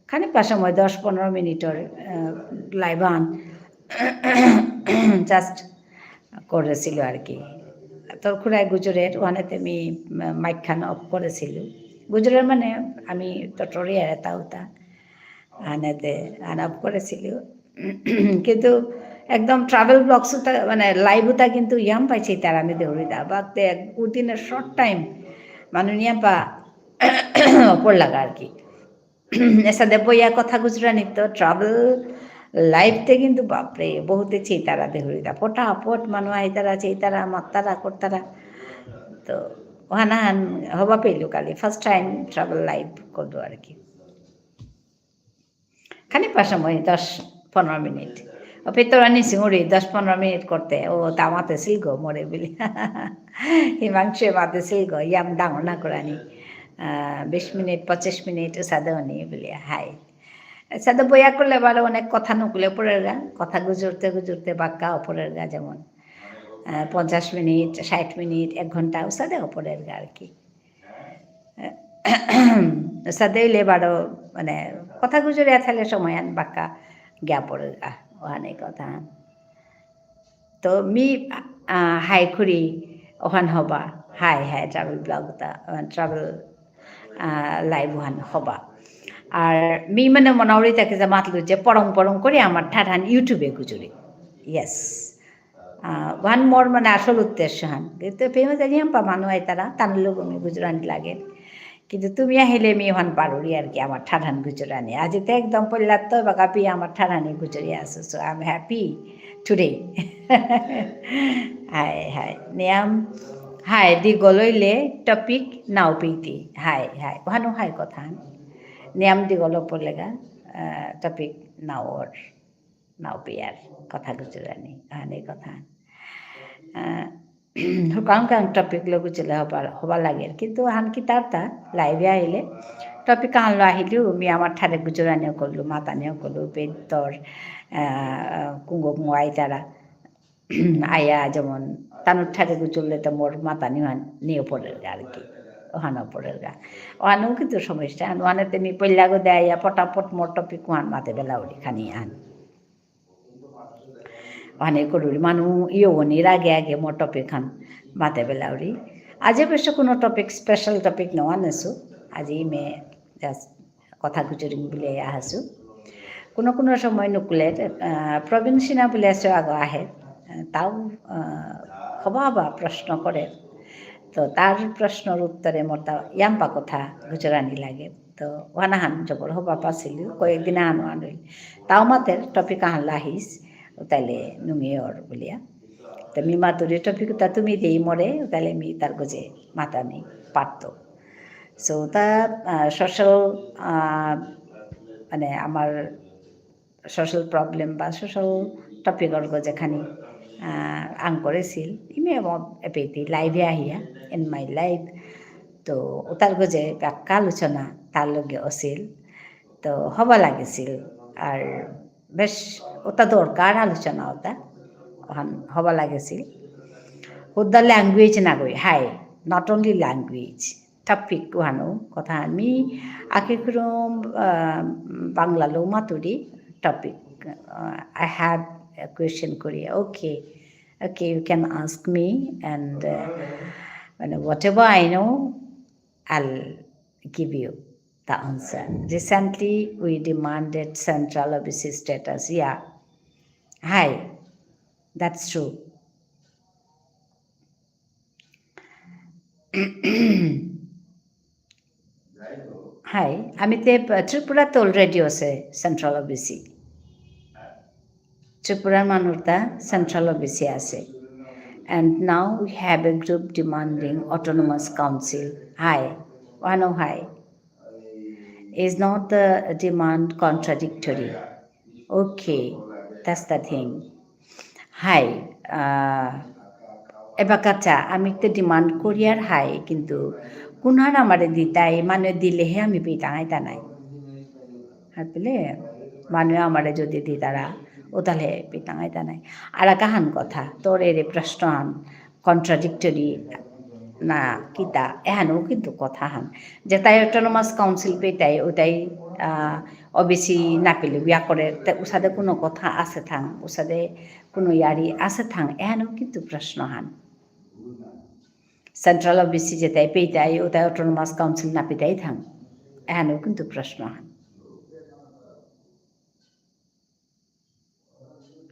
খানিকটা সময়, দশ পনেরো মিনিটর, আহ, live আন just করেছিল আর কি। তোর খুড়ায় গুজরের, ওহানেতে আমি, আহ, mic খান off করেছিল। গুজরের মানে আমি tutorial এটা ওটা। আনেতে আন off করেছিল। কিন্তু একদম travel vlogs ওটা, মানে live ওটা কিন্তু ইয়াম পাইছি তার আমি দেউরি দা। বাদে এক উদিনে short time মানু ইয়াম পা অপর লাগা আর কি। এসাদে বইয়া কথা গুজরানি তো travel live তে কিন্তু বাপরে, বহুতে চেইতারা দেহুরিতা। ফটাফট মানু আইতারা, চেইতারা, মাত্তারা, করতারা। তো ওহানা হান হবা পেলু কালি, first time travel live করলো আর কি। খানিকটা সময়, দশ পনেরো মিনিট। ও পেতরানি সিঙ্গুরি দশ পনেরো মিনিট করতে, ও তা মাতেছিল গো মোরে বুলি। হিমাংশু মাতেছিল গো, ইয়াম ডাঙর না করানি। আহ, বিশ মিনিট, পঁচিশ মিনিট, ওসাদে উনি বুলি, হাই। ওসাদে বইয়া করলে বারো অনেক কথা নুকুলে পড়েরগা, কথা গুজরতে গুজরতে বাক্কা পড়েরগা যেমন, আহ, পঞ্চাশ মিনিট, ষাট মিনিট, এক ঘন্টা, ওসাদে পড়েরগা আর কি। ওসাদে হইলে বারো, মানে, কথা গুজরিয়া থাইলে সময় আন বাক্কা গিয়া পড়েরগা, ওহানে কথা। তো মি, আহ, হাই খুরি, ওহান হবা, হাই, হাই, travel vlog তা, আহ, travel, আহ, live ওহান হবা। আর মি মানে মনাউরি তাকে যে মাতলু যে পরং পরং করে আমার ঠারহান YouTube এ গুজরি। Yes। আহ, ওহান মোর মানে আসল উদ্দেশ্য হান। কিন্তু প্রেমে জানি আম পা মানু আইতারা, তানুর লগে মি গুজরানি লাগে। কিন্তু তুমি আহিলে মি ওহান পারুরি আর কি, আমার ঠারহান গুজরানি। আজি তো একদম পল্লাত তো বাকা পি আমার ঠারহানি গুজরি আসু। So, I'm happy today. হাই, হাই। নিয়াম, হাই, দি গলইলে topic নাও পিতি। হাই, হাই। ওহানো হাই কথা। নিয়াম দি গল পড়লেগা, আহ, topic নাওর। নাও পিয়ার কথা গুজরানি, আহানে কথা। আহ, হুকাং হুকাং topic লো গুজলে হবা, হবা লাগে। কিন্তু হান কি তার তা, live এ আহিলে, topic আহান লো আহিলেও, মি আমার ঠারে গুজরানিও করলু, মাতানিও করলু, পেট তোর, আহ, কুঙ্গ কুঙ্গ আইতারা। আয়া যেমন, তানুর ঠারে গুজরলে তো মোর মাতানি হান নিয়ে পড়েরগা আর কি। ওহানো পড়েরগা। ওহানো কিন্তু সমস্যা, ওহানে তে মি পল্লাগো দেয়া, পটাপট মোর topic ওহান মাতে বেলাউরি খানি আন। অনেক করুরি মানু ইয়ে অনির আগে আগে মোর topic হান মাতে বেলাউরি। আজি অবশ্য কোনো topic, special topic না আনেসু। আজি মে just কথা গুজরিং বুলিয়া আহাসু। কোনো কোনো সময় নুকুলের, আহ, প্রবীণ সিনহা বুলিয়া সে আগ আহে, আহ, তাও, আহ, হবা হবা প্রশ্ন করে। তো তার প্রশ্নর উত্তরে মোর তা ইয়াম্পা কথা গুজরানি লাগে। তো ওহানাহান জবর হবা পাসিলু, কয়েকদিন আহান ওহান হইল। তাও মাতের topic আহান লাহিস, উতাইলে নুঙে অর বুলিয়া। তো মি মাতুরি topic তা তুমি দেই মোরে, উতাইলে মি তার গজে মাতানি পারতো। So তা, আহ, social, আহ, মানে আমার social problem বা social topic অর্গ যেখানে, আহ, আং করেছিল, ইমে এব-, এপেইতি live এ আহিয়া, in my life। তো ওতার গজে ব্যাখ্যা আলোচনা তার লগে অসিল। তো হবা লাগিছিল। আর বেশ ওতা দরকার আলোচনা ওতা। ওহান হবা লাগিছিল। হুদ্দা language নাগই, হাই, not only language। Topic ওহানো কথা আমি আগে কোনো, আহ, বাংলা লো মাতুরি topic, আহ, I have a question করি। Okay, okay, you can ask me and, আহ, মানে, whatever I know, I'll give you the answer. Recently, we demanded central O B C status. Yeah. Hi. That's true. হাই, আমি তে, আহ, ত্রিপুরা তো already আছে central O B C। ত্রিপুরার মানুষ তা central O B C আছে। And now we have a group demanding autonomous council. হাই, ওহানো হাই। Is not the demand contradictory? Okay, that's the thing. হাই, আহ, এবাকাচা, আমি তো demand করি আর হাই, কিন্তু কোনহান আমারে দিতাই, মানে দিলেহে আমি পেতাঙাই তা নাই। হারপেলে, মানে আমারে যদি দিতারা, ও তাহলে পেতাঙাই তা নাই। আর কাহান কথা, তোর এরে প্রশ্ন আন, contradictory না কিতা, এহানও কিন্তু কথা হান। যেতাই autonomous council পেতাই, ওতাই, আহ, O B C না পেলে বিয়া করে, তে উসাদে কোনো কথা আছে থাং, উসাদে কোনো ইয়ারি আছে থাং, এহানও কিন্তু প্রশ্ন হান। Central O B C যেতাই পেতাই, ওতাই autonomous council না পেতাই থাং, এহানও কিন্তু প্রশ্ন হান।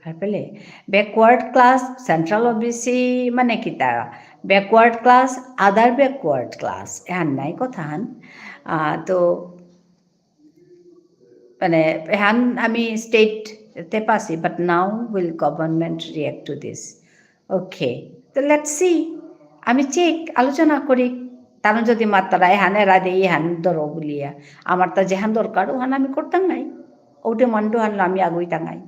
হারপেলে, backward class, central O B C মানে কিতা? Backward class, other backward class। এহান নাই কথা হান। আহ, তো, মানে, এহান আমি state তে পাসি, but now will government react to this? Okay, তো let's see। আমি চেক, আলোচনা করি। তারা যদি মাত্রা এহান এরা দে, এহান ধরো বুলিয়া। আমার তা যেহান দরকার, ওহান আমি করতাম নাই। ওটে মান্ডু হান আমি আগুই তাঙাই।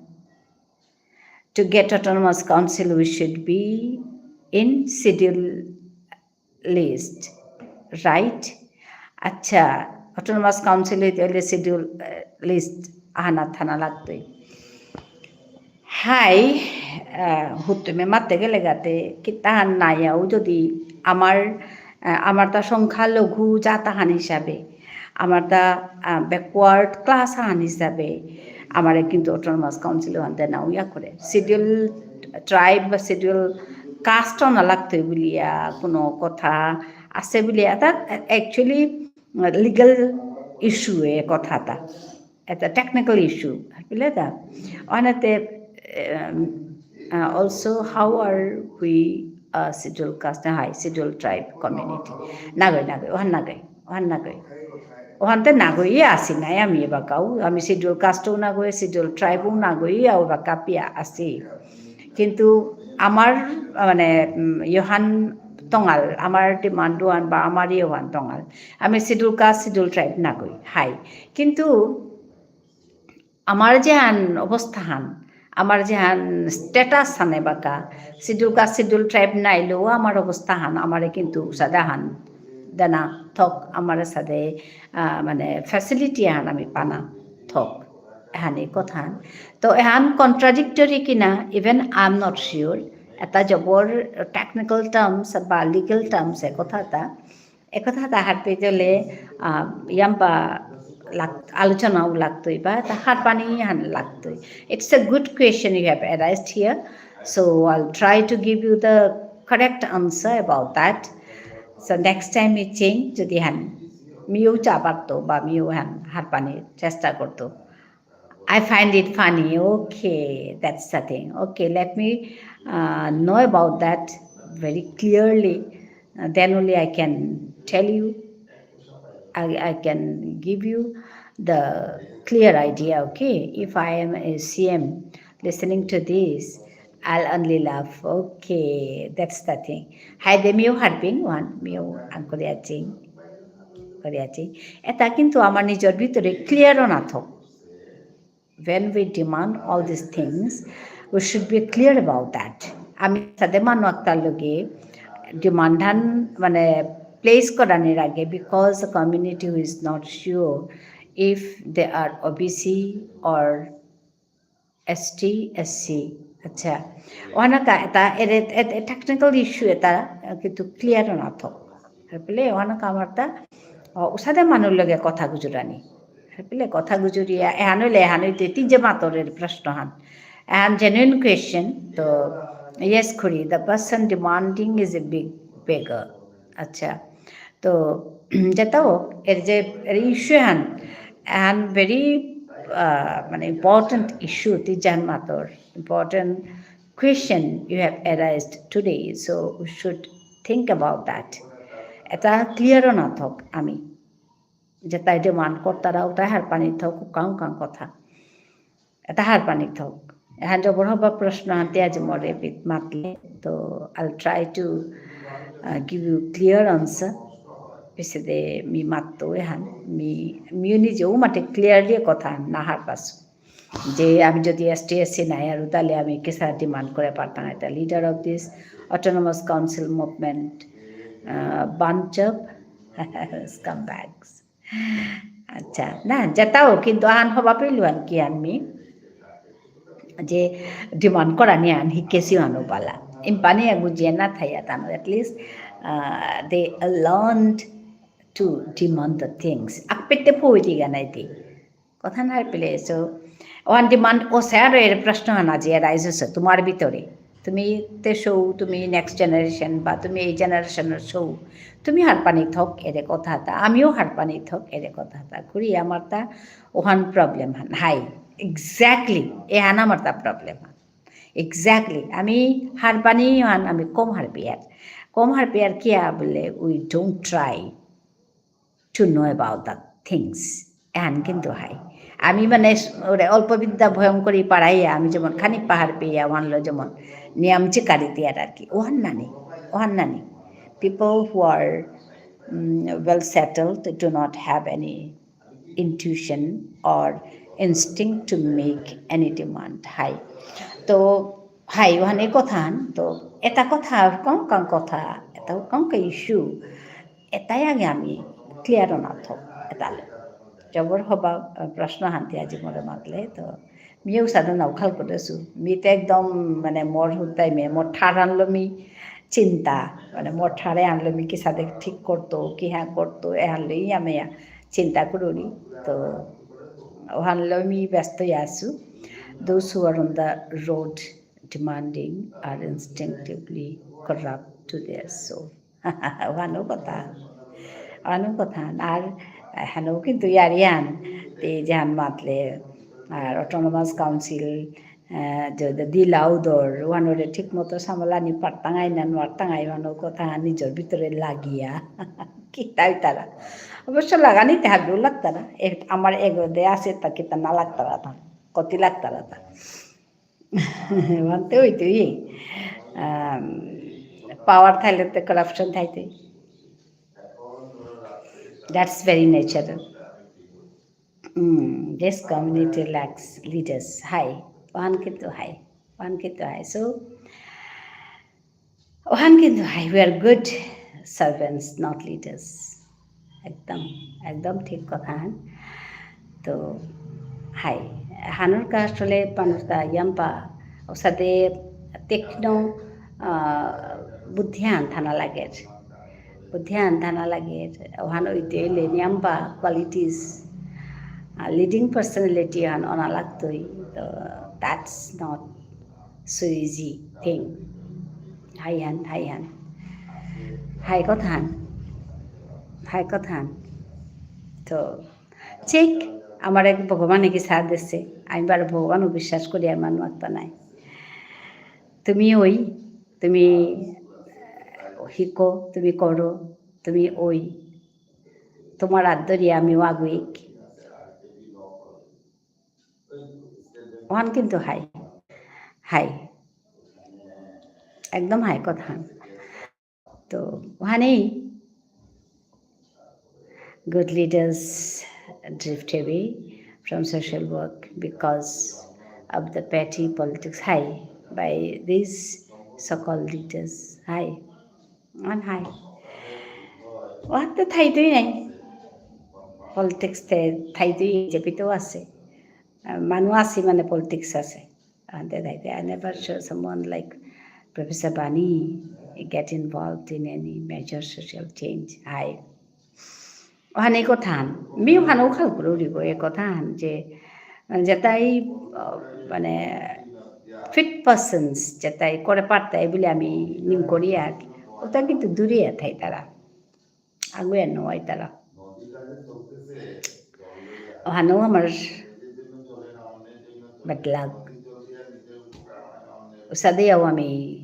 To get autonomous council, we should be in schedule list, right? আচ্ছা, autonomous council হইতে হলে schedule, আহ, list আহানা থানা লাগতই। হাই, আহ, হুতুমে মাতে গেলে গাতে, কিতাহান নাইয়াও যদি আমার, আহ, আমার তা সংখ্যালঘু জাতাহান হিসাবে, আমার তা, আহ, backward class হান হিসাবে, আমারে কিন্তু autonomous council হান দেনা ইয়া করে। Schedule tribe বা schedule caste না লাগতই বুলিয়া কোনো কথা আছে বুলিয়া, তা actually legal issue এ কথাটা। এটা technical issue, বুঝলে তা? অনেতে, um, uh, also, how are we, uh, schedule caste? হাই, schedule tribe community। নাগই, নাগই, ওহান নাগই, ওহান নাগই। ওহানতে নাগই আসি নাই আমি এবাকাও। আমি schedule caste ও নাগই, schedule tribe ও নাগই, আও এবাকা পিয়া আসি। কিন্তু আমার, মানে, উম, ইহান তঙাল, আমার demand ওহান বা আমার ইহান তঙাল। আমি schedule caste, schedule tribe নাগই, হাই। কিন্তু আমার যেহান অবস্থাহান, আমার যেহান status হান এবাকা, schedule caste, schedule tribe নাইলেও আমার অবস্থাহান, আমারে কিন্তু সাদাহান দেনা থক, আমার সাদে, আহ, মানে, facility হান আমি পানা থক। এহানি কথা। তো এহান contradictory কিনা, even I am not sure। এটা জবর technical terms বা legal terms এ কথা এটা। এ কথা এটা হারপে দিলে, আহ, ইয়াম্পা লাগ-, আলোচনাও লাগতই বা এটা হারপানি হান লাগতই। It's a good question you have arised here. So I'll try to give you the correct answer about that. So next time we change যদি হান মিউ চা পারতো বা মিউ হান হারপানি চেষ্টা করতো। I find it funny. Okay, that's the thing. Okay, let me uh, know about that very clearly. Uh, then only I can tell you. I, I can give you the clear idea, okay? If I am a C M listening to this, I'll only laugh. Okay, that's the thing. Hi, the Miu Harbing one, Miu Uncle Yaching. করিয়াছি। এটা কিন্তু আমার নিজের ভিতরে ক্লিয়ারও না থাক। When we demand all these things, we should be clear about that. আমি সাথে মানু একটার লগে ডিমান্ড হান মানে প্লেস করানির আগে, because the community who is not sure if they are O B C or S T, S C, আচ্ছা। ওহানাকা এটা, এরে, এ, এ, টেকনিক্যাল ইস্যু এটা, আহ, কিন্তু ক্লিয়ার না থক। বুলে, ওহানাকা আমার তা, অ, উসাদে মানুর লগে কথা গুজরানি। বুলে, কথা গুজরিয়া, এহান হইলে, এহান হইতে তিন যে মাতরের প্রশ্ন হান। And genuine question, তো, yes, খুড়ি, the person demanding is a big beggar. আচ্ছা। তো, যেটা হোক, এর যে, এর ইস্যু হান, and very, আহ, মানে, ইম্পর্টেন্ট ইস্যু, তি জান মাতর, important question you have arised today, so we should think about that. এটা ক্লিয়ারও না থক আমি। যেটাই ডিমান্ড করতারা, ওটাই হারপানি থক, কাং কাং কথা। এটা হারপানি থক। এহান জবর হবা প্রশ্ন আনতে আজ মরে বিত মাতলে, তো I'll try to, uh, give you clear answer. পিছেদে মি মাততো এহান, মি, মিউ নিজেও মাতে ক্লিয়ারলি কথা না হারপাসু। যে আমি যদি S T S C নাই আর তাহলে আমি কিসা ডিমান্ড করে পারতাম এটা? Leader of this autonomous council movement, uh, bunch of scumbags. আচ্ছা, না, যেটাও কিন্তু আন হবা পেলুয়ান কি আনমি যে ডিমান্ড করা নিয়ে আন হিকেসি আনো বালা। ইম্পানি বুঝিয়ে না থাইয়া তানো, at least, uh, they learned to demand the things. আকপেতে পৌঁছি গানাইতে। কথা নাই পেলে, so, ওহান ডিমান্ড ও স্যার এর প্রশ্ন আনা যে রাইজ হচ্ছে তোমার ভিতরে। তুমি তে শৌ, তুমি নেক্সট জেনারেশন বা তুমি এই জেনারেশনের শৌ, তুমি হারপানি থক এরে কথা তা, আমিও হারপানি থক এরে কথা তা। খুড়ি আমার তা ওহান প্রবলেম হান, হাই, এক্স্যাক্টলি, এহান আমার তা প্রবলেম হান। এক্স্যাক্টলি, আমি হারপানি হান, আমি কম হারপিয়ার। কম হারপিয়ার কিয়া বুলে, we don't try to know about the things. এহান কিন্তু হাই। আমি মানে ওরে অল্প বিদ্যা ভয়ঙ্করী পারাইয়া আমি যেমন খানি পাহাড় পেয়া ওহানলো যেমন নিয়াম চিকারি দিয়ার আর কি। ওহান নানি, ওহান নানি। People who are, mm, well settled do not have any intuition or instinct to make any demand. হাই। তো হাই, ওহানে কথান, তো এটা কথা, কম কম কথা, এটা কম কম ইস্যু, এটাই আগে আমি ক্লিয়ার না থক, এটা লো। জবর হবা, আহ, প্রশ্ন হানতে আজি মোরে মাতলে, তো মিও সাদে নাও খাল করেসু। মি তো একদম, মানে, মোর হুদ্দাই মে, মোর ঠার আনলো মি চিন্তা, মানে, মোর ঠারে আনলো মি কি সাদে ঠিক করতো, কি হ্যাঁ করতো, এ আনলো ইয়া মেয়া চিন্তা করুরি। তো, ওহানলো মি ব্যস্ত আসু। Those who are on the road demanding are instinctively corrupt to their soul. ওহানো কথা, ওহানো কথা। আর হানো কিন্তু ইয়ারিয়ান, তে যেহান মাতলে, আর অটোনমাস কাউন্সিল, আহ, যদি দিলাও দর, ওহানোরে ঠিক মতো সামলানি পারতাঙাই না, নোয়ারতাঙাই, ওহানো কথা নিজের ভিতরে লাগিয়া। কি তাই তারা? অবশ্য লাগানিতে হাবিও লাগতারা। এ, আমার এগোদে আছে, তা কিতা না লাগতারা তা। কতি লাগতারা তা। মানতে হইতই। আম, পাওয়ার থাইলে তো করাপশন থাইতই। That's very natural. Mm, this community lacks leaders. হাই, ওহান কিন্তু হাই, ওহান কিন্তু হাই। So, ওহান কিন্তু হাই, we are good servants, not leaders. একদম, একদম ঠিক কথা হান। তো, হাই, হানুর কা আসলে পানুরতা ইয়াম্পা, ওসাদে তীক্ষ্ণ, আহ, বুদ্ধিহান থানা লাগের। বুদ্ধিহান থানা লাগের, ওহান ওইতে হইলে নিয়াম্পা কোয়ালিটিস, আহ, লিডিং পার্সোনালিটি হান অনা লাগতই। তো, that's not so easy thing. হাই হান, হাই হান। হাই কথান। হাই কথান। তো, ঠিক, আমার এক ভগবানে কিসাদে দেসে, আমি বারো ভগবানও বিশ্বাস করি, আর মানু আত্মা নাই। তুমি ওই, তুমি হিকো, তুমি করো, তুমি ওই। তোমার আত ধরি আমিও আগুইক। ওহান কিন্তু হাই। হাই। একদম হাই কথা। তো ওহানেই good leaders drift away from social work because of the petty politics. Hi, by these so-called leaders. Hi. ওহান হাই। ওহান তো থাইতই নাই। Politics তে থাইতই যেপিতেও আছে। আহ, মানু আছে মানে politics আছে। And then I, I never saw someone like Professor Bani get involved in any major social change. হাই। ওহানে কথা হান। মি ওহানেও খাল করে উঠিব এ কথা হান যে, মানে, যেটাই, আহ, মানে, fit persons, যেটাই করে পারতাই বলে আমি নিম করি আর, ওটা কিন্তু দূরে থাই তারা। আগুয়ে নোয়াই তারা। ওহানেও আমার bad luck। উসাদেও আমি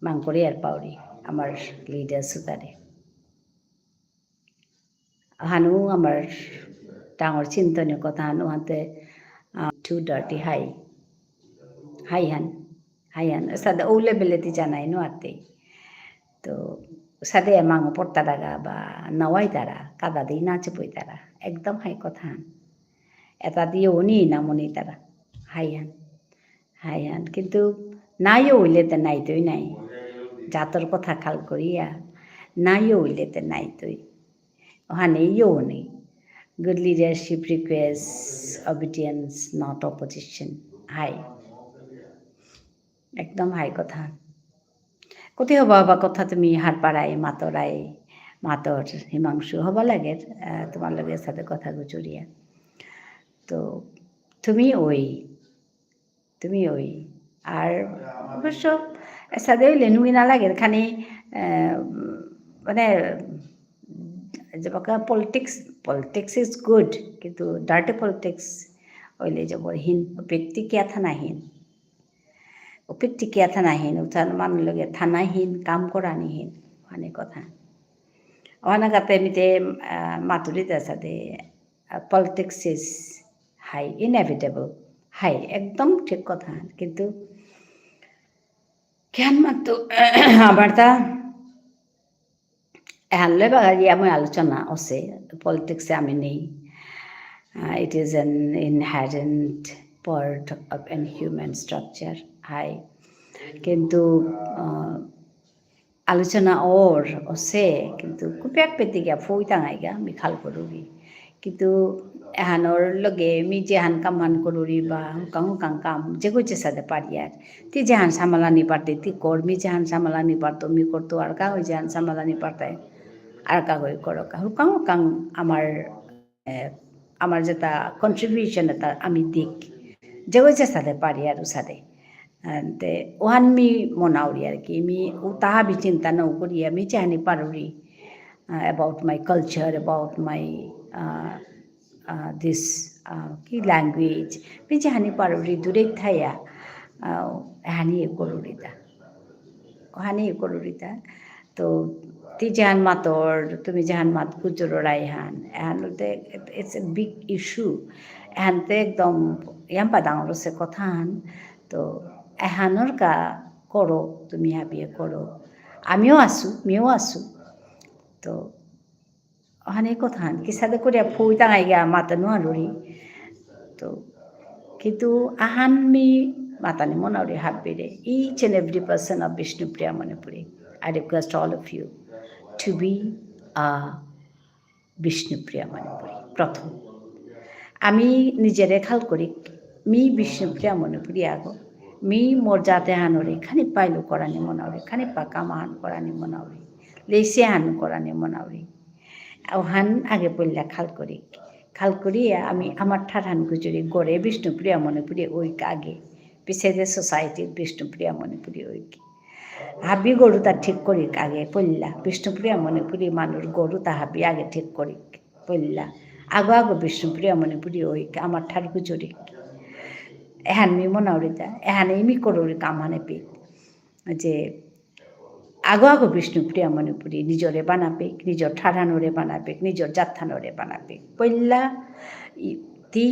মাং করি আর পাউরি, আমার leaders উতারে। ওহানেও আমার ডাঙর চিন্তনীয় কথা হান, ওহানতে, আহ, too dirty হাই। হাই হান। হাই হান। উসাদে ও level এ তি জানাই নোয়ারতে। তো, উসাদে মাঙ পড়তারাগা বা নাওয়াই তারা, কাদা দি না চেপই তারা। একদম হাই কথা হান। এটা দিয়েও নি না মনি তারা। হাই হান। হাই হান। কিন্তু নাইও হইলে তে নাইতই নাই। জাতর কথা খাল করিয়া, নাইও হইলে তে নাইতই। ওহানে ইয়ো নেই। Good leadership requires obedience, not opposition. হাই। একদম হাই কথা। কতি হবা হবা কথা তুমি হারপারাই, মাতরাই, মাতর হিমাংশু হবা লাগে, আহ, তোমার লগে সাথে কথা গুজরিয়া। তো তুমি ওই, তুমি ওই। আর অবশ্য সাথে ওই লেনুমি না লাগে, খানি, আহ, মানে, যেবাকা politics, politics is good, কিন্তু dirty politics হইলে জবর হিন, ব্যক্তি কিয়া থানা হিন। উপেক্ষিত কিয়া থানাহীন, উঠান মানু লগে থানাহীন, কাম করানিহীন, মানে কথা। অহানাগাতে মিতে, আহ, মাতুরি দাসাদে, আহ, politics is high, inevitable, high, একদম ঠিক কথা। কিন্তু কেন মাতু, আমার তা এহানলে বাগারিয়া মই আলোচনা আছে, politics এ আমি নেই। আহ, it is an inherent part of an human structure. হাই। কিন্তু, আহ, আলোচনা অর আছে, কিন্তু কুপিয়াক পেতে গিয়া ফুই টাঙাই গা, আমি খাল করুরি। কিন্তু এহানর লগে মি যেহান কামহান করুরি বা হুকাং হুকাং কাম, যেগো যে সাথে পারিয়ার। তি যেহান সামালানি পারতে, তি কর, মি যেহান সামালানি পারতো, মি করতো, আর কাগজ যেহান সামালানি পারতাই, আর কাগজ করো কা। হুকাং হুকাং আমার, এ, আমার যেটা contribution এটা আমি দিক। যেগো যে সাথে পারিয়ার উসাদে। আহ, তে, ওহান মি মনাউরি আর কি। মি উতাহা বি চিন্তা না করিয়া, মি যেহানি পারুরি, আহ, about my culture, about my, আহ, আহ, this, আহ, কি language, মি যেহানি পারুরি দূরে থাইয়া, আহ, হানি করুরিতা। হানি করুরিতা। তো, তি যেহান মাতর, তুমি যেহান মাত গুজররাই হান, এহান বলতে, it's a big issue। এহানতে একদম ইয়াম্পা ডাঙর সে কথা হান। তো, এহানর কা করো, তুমি হাবিয়ে করো। আমিও আসু, মিও আসু। তো, অহানে কথা হান, কিসাদে করিয়া ফুই টাঙাই গিয়া মাতা নুয়ারুরি। তো, কিন্তু আহান মি মাতানি মনাউরি হাবিরে। Each and every person of Bishnupriya Manipuri, I request all of you to be a Bishnupriya Manipuri। প্রথম। আমি নিজেরে খাল করি, মি বিষ্ণুপ্রিয়া মণিপুরী আগো, মি মোর জাতে হানরে, খানি পাইলু করানি মনাউরি, খানি পাকা মান করানি মনাউরি, লেসে হান করানি মনাউরি। ওহান আগে পইলা খাল করি। খাল করিয়া আমি আমার ঠারহান গুজরি গড়ে বিষ্ণুপ্রিয়া মণিপুরী ওইক আগে। পিছে যে society বিষ্ণুপ্রিয়া মণিপুরী ওইক। হাবি গরুতা ঠিক করিক আগে পইলা। বিষ্ণুপ্রিয়া মণিপুরী মানুর গরুতা হাবি আগে ঠিক করিক পইলা। আগো আগো বিষ্ণুপ্রিয়া মণিপুরী অইক, আমার ঠার গুজরিক। এহান মি মনাউরিতা, এহান মি করুরি কাম হানে পি। যে আগো আগো বিষ্ণুপ্রিয়া মণিপুরী নিজরে বানাপেক, নিজর ঠারহানরে বানাপেক, নিজর জাতহানরে বানাপেক। পইলা ই-, তি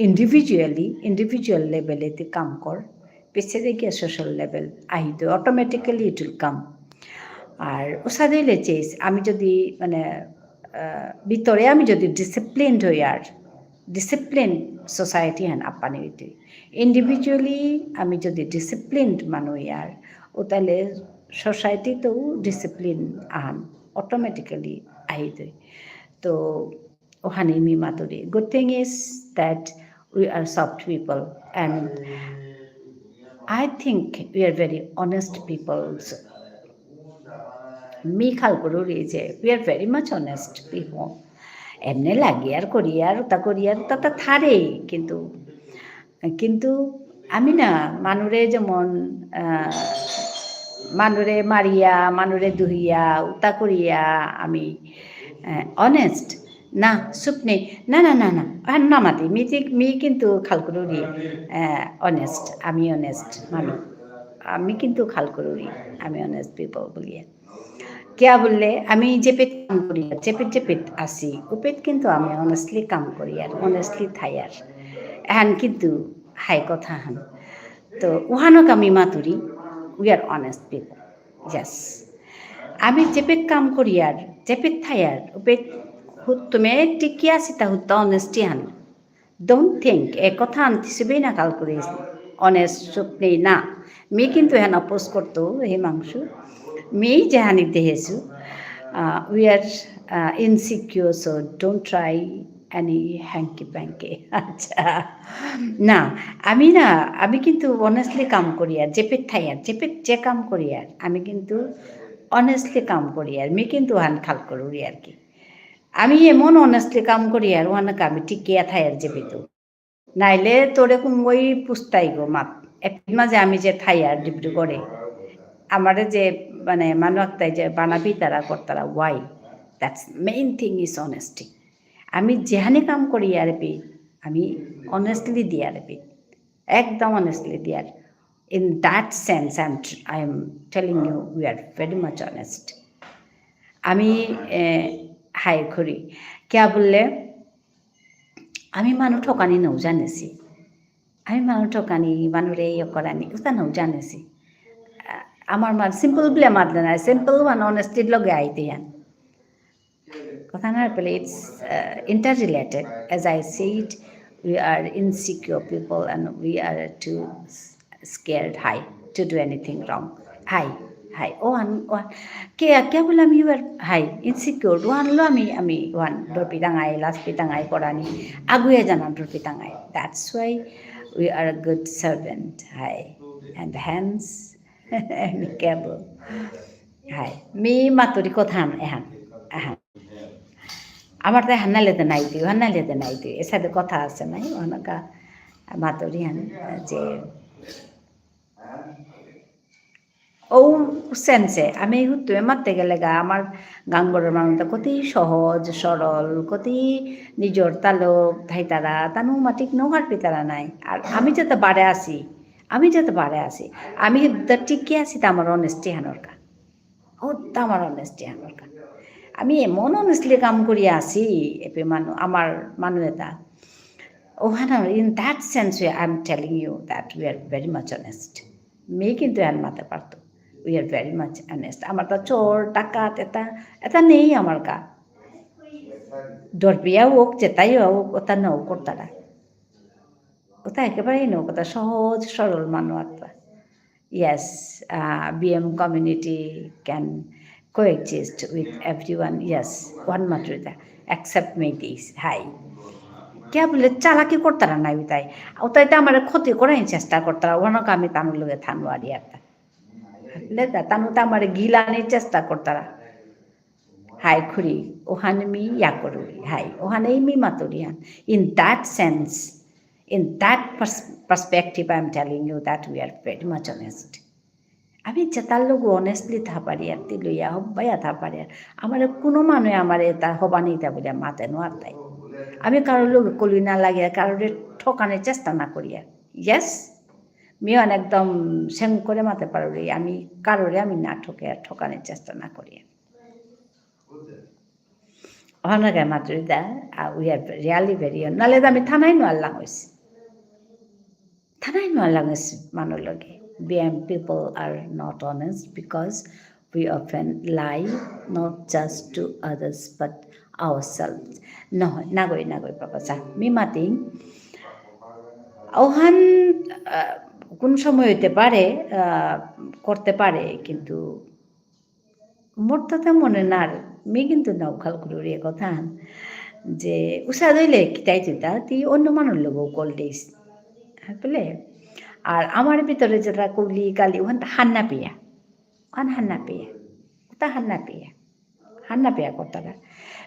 individually, individual level এ তি কাম কর, পিছে দেখিয়া social level আহিতই, automatically it will come। আর উসাদে লেচেস, আমি যদি মানে, আহ, ভিতরে আমি যদি disciplined হই আর, discipline society হান আপানি হইতই। Individually আমি যদি disciplined মানু হই আর, ও তাহলে society তেও discipline আহান automatically আহিতই। তো ওহানে মি Maturi. Good thing is that we are soft people and I think we are very honest people. Me খাল করুরি যে we are very much honest people. এমনে লাগিয়ার করিয়ার, উতা করিয়ার, উতা তা থারে, কিন্তু, কিন্তু আমি না মানুরে যেমন, আহ, মানুরে মারিয়া, মানুরে দুহিয়া, উতা করিয়া আমি, আহ, honest। না, চুপ নেই। না, না, না, না। আর না মাতি। মি তি-, মি কিন্তু খাল করুরি, আহ, honest। আমি honest মানু। আমি কিন্তু খাল করুরি। আমি honest people বুলিয়া। কিয়া বুললে, আমি যেপেত কাম করি, যেপেত যেপেত আসি, উপেত কিন্তু আমি honestly কাম করি আর honestly থাই আর। এহান কিন্তু হাই কথা হান। তো উহানক আমি Maturi, we are honest people। Yes। আমি যেপেত কাম করি আর, যেপেত থাই আর, উপেত হুত তুমি টিকি আসি তা হুত honesty হান। Don't think, এ কথা আনতে সুবেই না খাল করি। Honest, চুপ নেই না। মি কিন্তু এহান oppose করতো, হিমাংশু। মি যেহানি দেহেসু, ah, we are, ah, insecure, so don't try any hanky panky। আচ্ছা। না, আমি না, আমি কিন্তু honestly কাম করি আর, যেপেত থাই আর, যেপেত যে কাম করি আর, আমি কিন্তু honestly কাম করি আর, মি কিন্তু হান খাল করুরি আর কি। আমি এমন honestly কাম করি আর, ওহানক আমি টিকিয়া থাই আর যেপেত। নাইলে তোরে কুঙ্গই পুস্তাইগো মাত। এপিত মাঝে আমি যে থাই আর ডিব্রুগড়ে, আমারে যে, মানে, মানু আক্তাই যে বানাবি তারা করতারা, why? That's main thing is honesty। আমি যেহানি কাম করি আর পি, আমি honestly দিয়ার পি। একদম honestly দিয়ার। In that sense, I'm tr-, I am telling you, we are very much honest। আমি, এ, হাই করি। কিয়া বুললে, আমি মানু ঠকানি নৌ জানেসি। আমি মানু ঠকানি, মানুরে ইয়ে করানি, উতা নৌ জানেসি। আ-, আমার মান simple বুলে মাতলে না, simple one honesty লগে আইতে ইয়ান। কথা না পেলে, it's, uh, interrelated। As I said, we are insecure people and we are too scared, হাই, to do anything wrong। হাই, হাই, ওহান, ওহান। কে, কে বুলে আমি, you are, হাই, insecure। ওহানলো আমি, আমি, ওহান, ডরপিতাঙাই, লাজপিতাঙাই, করানি, আগুয়ে জানা ডরপিতাঙাই। That's why we are a good servant, হাই। And hence, আমি কেবল। হাই, মি মাতুরি কথান এহান, এহান। আমার তো এহান নাইলে তো নাইতই, এহান নাইলে তো নাইতই। এসাদে কথা আসে নাই, ওহানকা মাতুরি হান, যে ও sense এ, আমি হুতুয়ে মাততে গেলেগা, আমার গাঙর মানু তো কতি সহজ, সরল, কতি নিজর তালো থাইতারা, তানু মাতিক নোহার পিতারা নাই। আর আমি যেতা বারে আসি, আমি যেতা বারে আসি, আমি হুদ্দা টিকে আসি, তা আমার honesty হানরকা। হুদ্দা আমার honesty হানরকা। আমি এমন honestly কাম করি আসি, এপে মানু, আমার মানু এতা। ওহান, in that sense, we, I'm telling you that we are very much honest। Me কিন্তু এহান মাতে পারতো। We are very much honest। আমার তো চোর, ডাকাত, এতা, এতা নেই আমার কা। ডরপিয়া হোক, যেতাই হোক, ওতা নেও করতারা। ওতা একেবারেই নেও, ওতা সহজ, সরল মানু আত্মা। Yes, uh, B M community can coexist with everyone। Yes, one মাতুরিতা, except Meiteis। হাই। কিয়া বুলে চালাকি করতারা নাই উতাই। উতাই তো আমার ক্ষতি করার চেষ্টা করতারা, ওহানকা আমি তানুর লগে থানুয়ারি আরতা। লেতা, তানু তো আমার গিলানির চেষ্টা করতারা। হাই খুরি, ওহানে মি ইয়া করুরি, হাই, ওহানেই মি মাতুরি হান। In that sense, in that pers-, perspective, I am telling you that we are very much honest। আমি যেতার লগে honestly থা পারি আর, তি লইয়া হব্বাইয়া থা পারি আর। আমারে কোনো মানু আমারে এতা হবা নেই তা বুলে মাতে নোয়ারতাই। আমি কারোর লগে কলি না লাগিয়া, কারোরে ঠকানোর চেষ্টা না করিয়া। Yes? মিয়ন একদম সেং করে মাতে পারুরি, আমি কারোরে আমি না ঠকে, ঠকানোর চেষ্টা না করিয়া। অহানকে মাতুরিতা, uh, we are really very, নালে তো আমি থানাই নোয়াল্লাং হইছি। থানাই নোয়াল্লাং হইছি মানু লগে। Being people are not honest because we often lie, not just to others, but ourselves. নহয়, নাগই, নাগই, বাবা, চা, মি মাতিং। অহান, আহ, কোন সময় হইতে পারে, আহ, করতে পারে, কিন্তু মোর তাতে মনে নার, মি কিন্তু নাও খাল করুরি এ কথা, যে উষা দইলে কিতাই তুইতা, তি অন্য মানুর লগে কল দিস। হ্যাঁ, বুলে? আর আমার ভিতরে যেটা কলি গালি, ওখান হান্না পিয়া। ওখান হান্না পিয়া। ওটা হান্না পিয়া। হান্না পিয়া করতারা।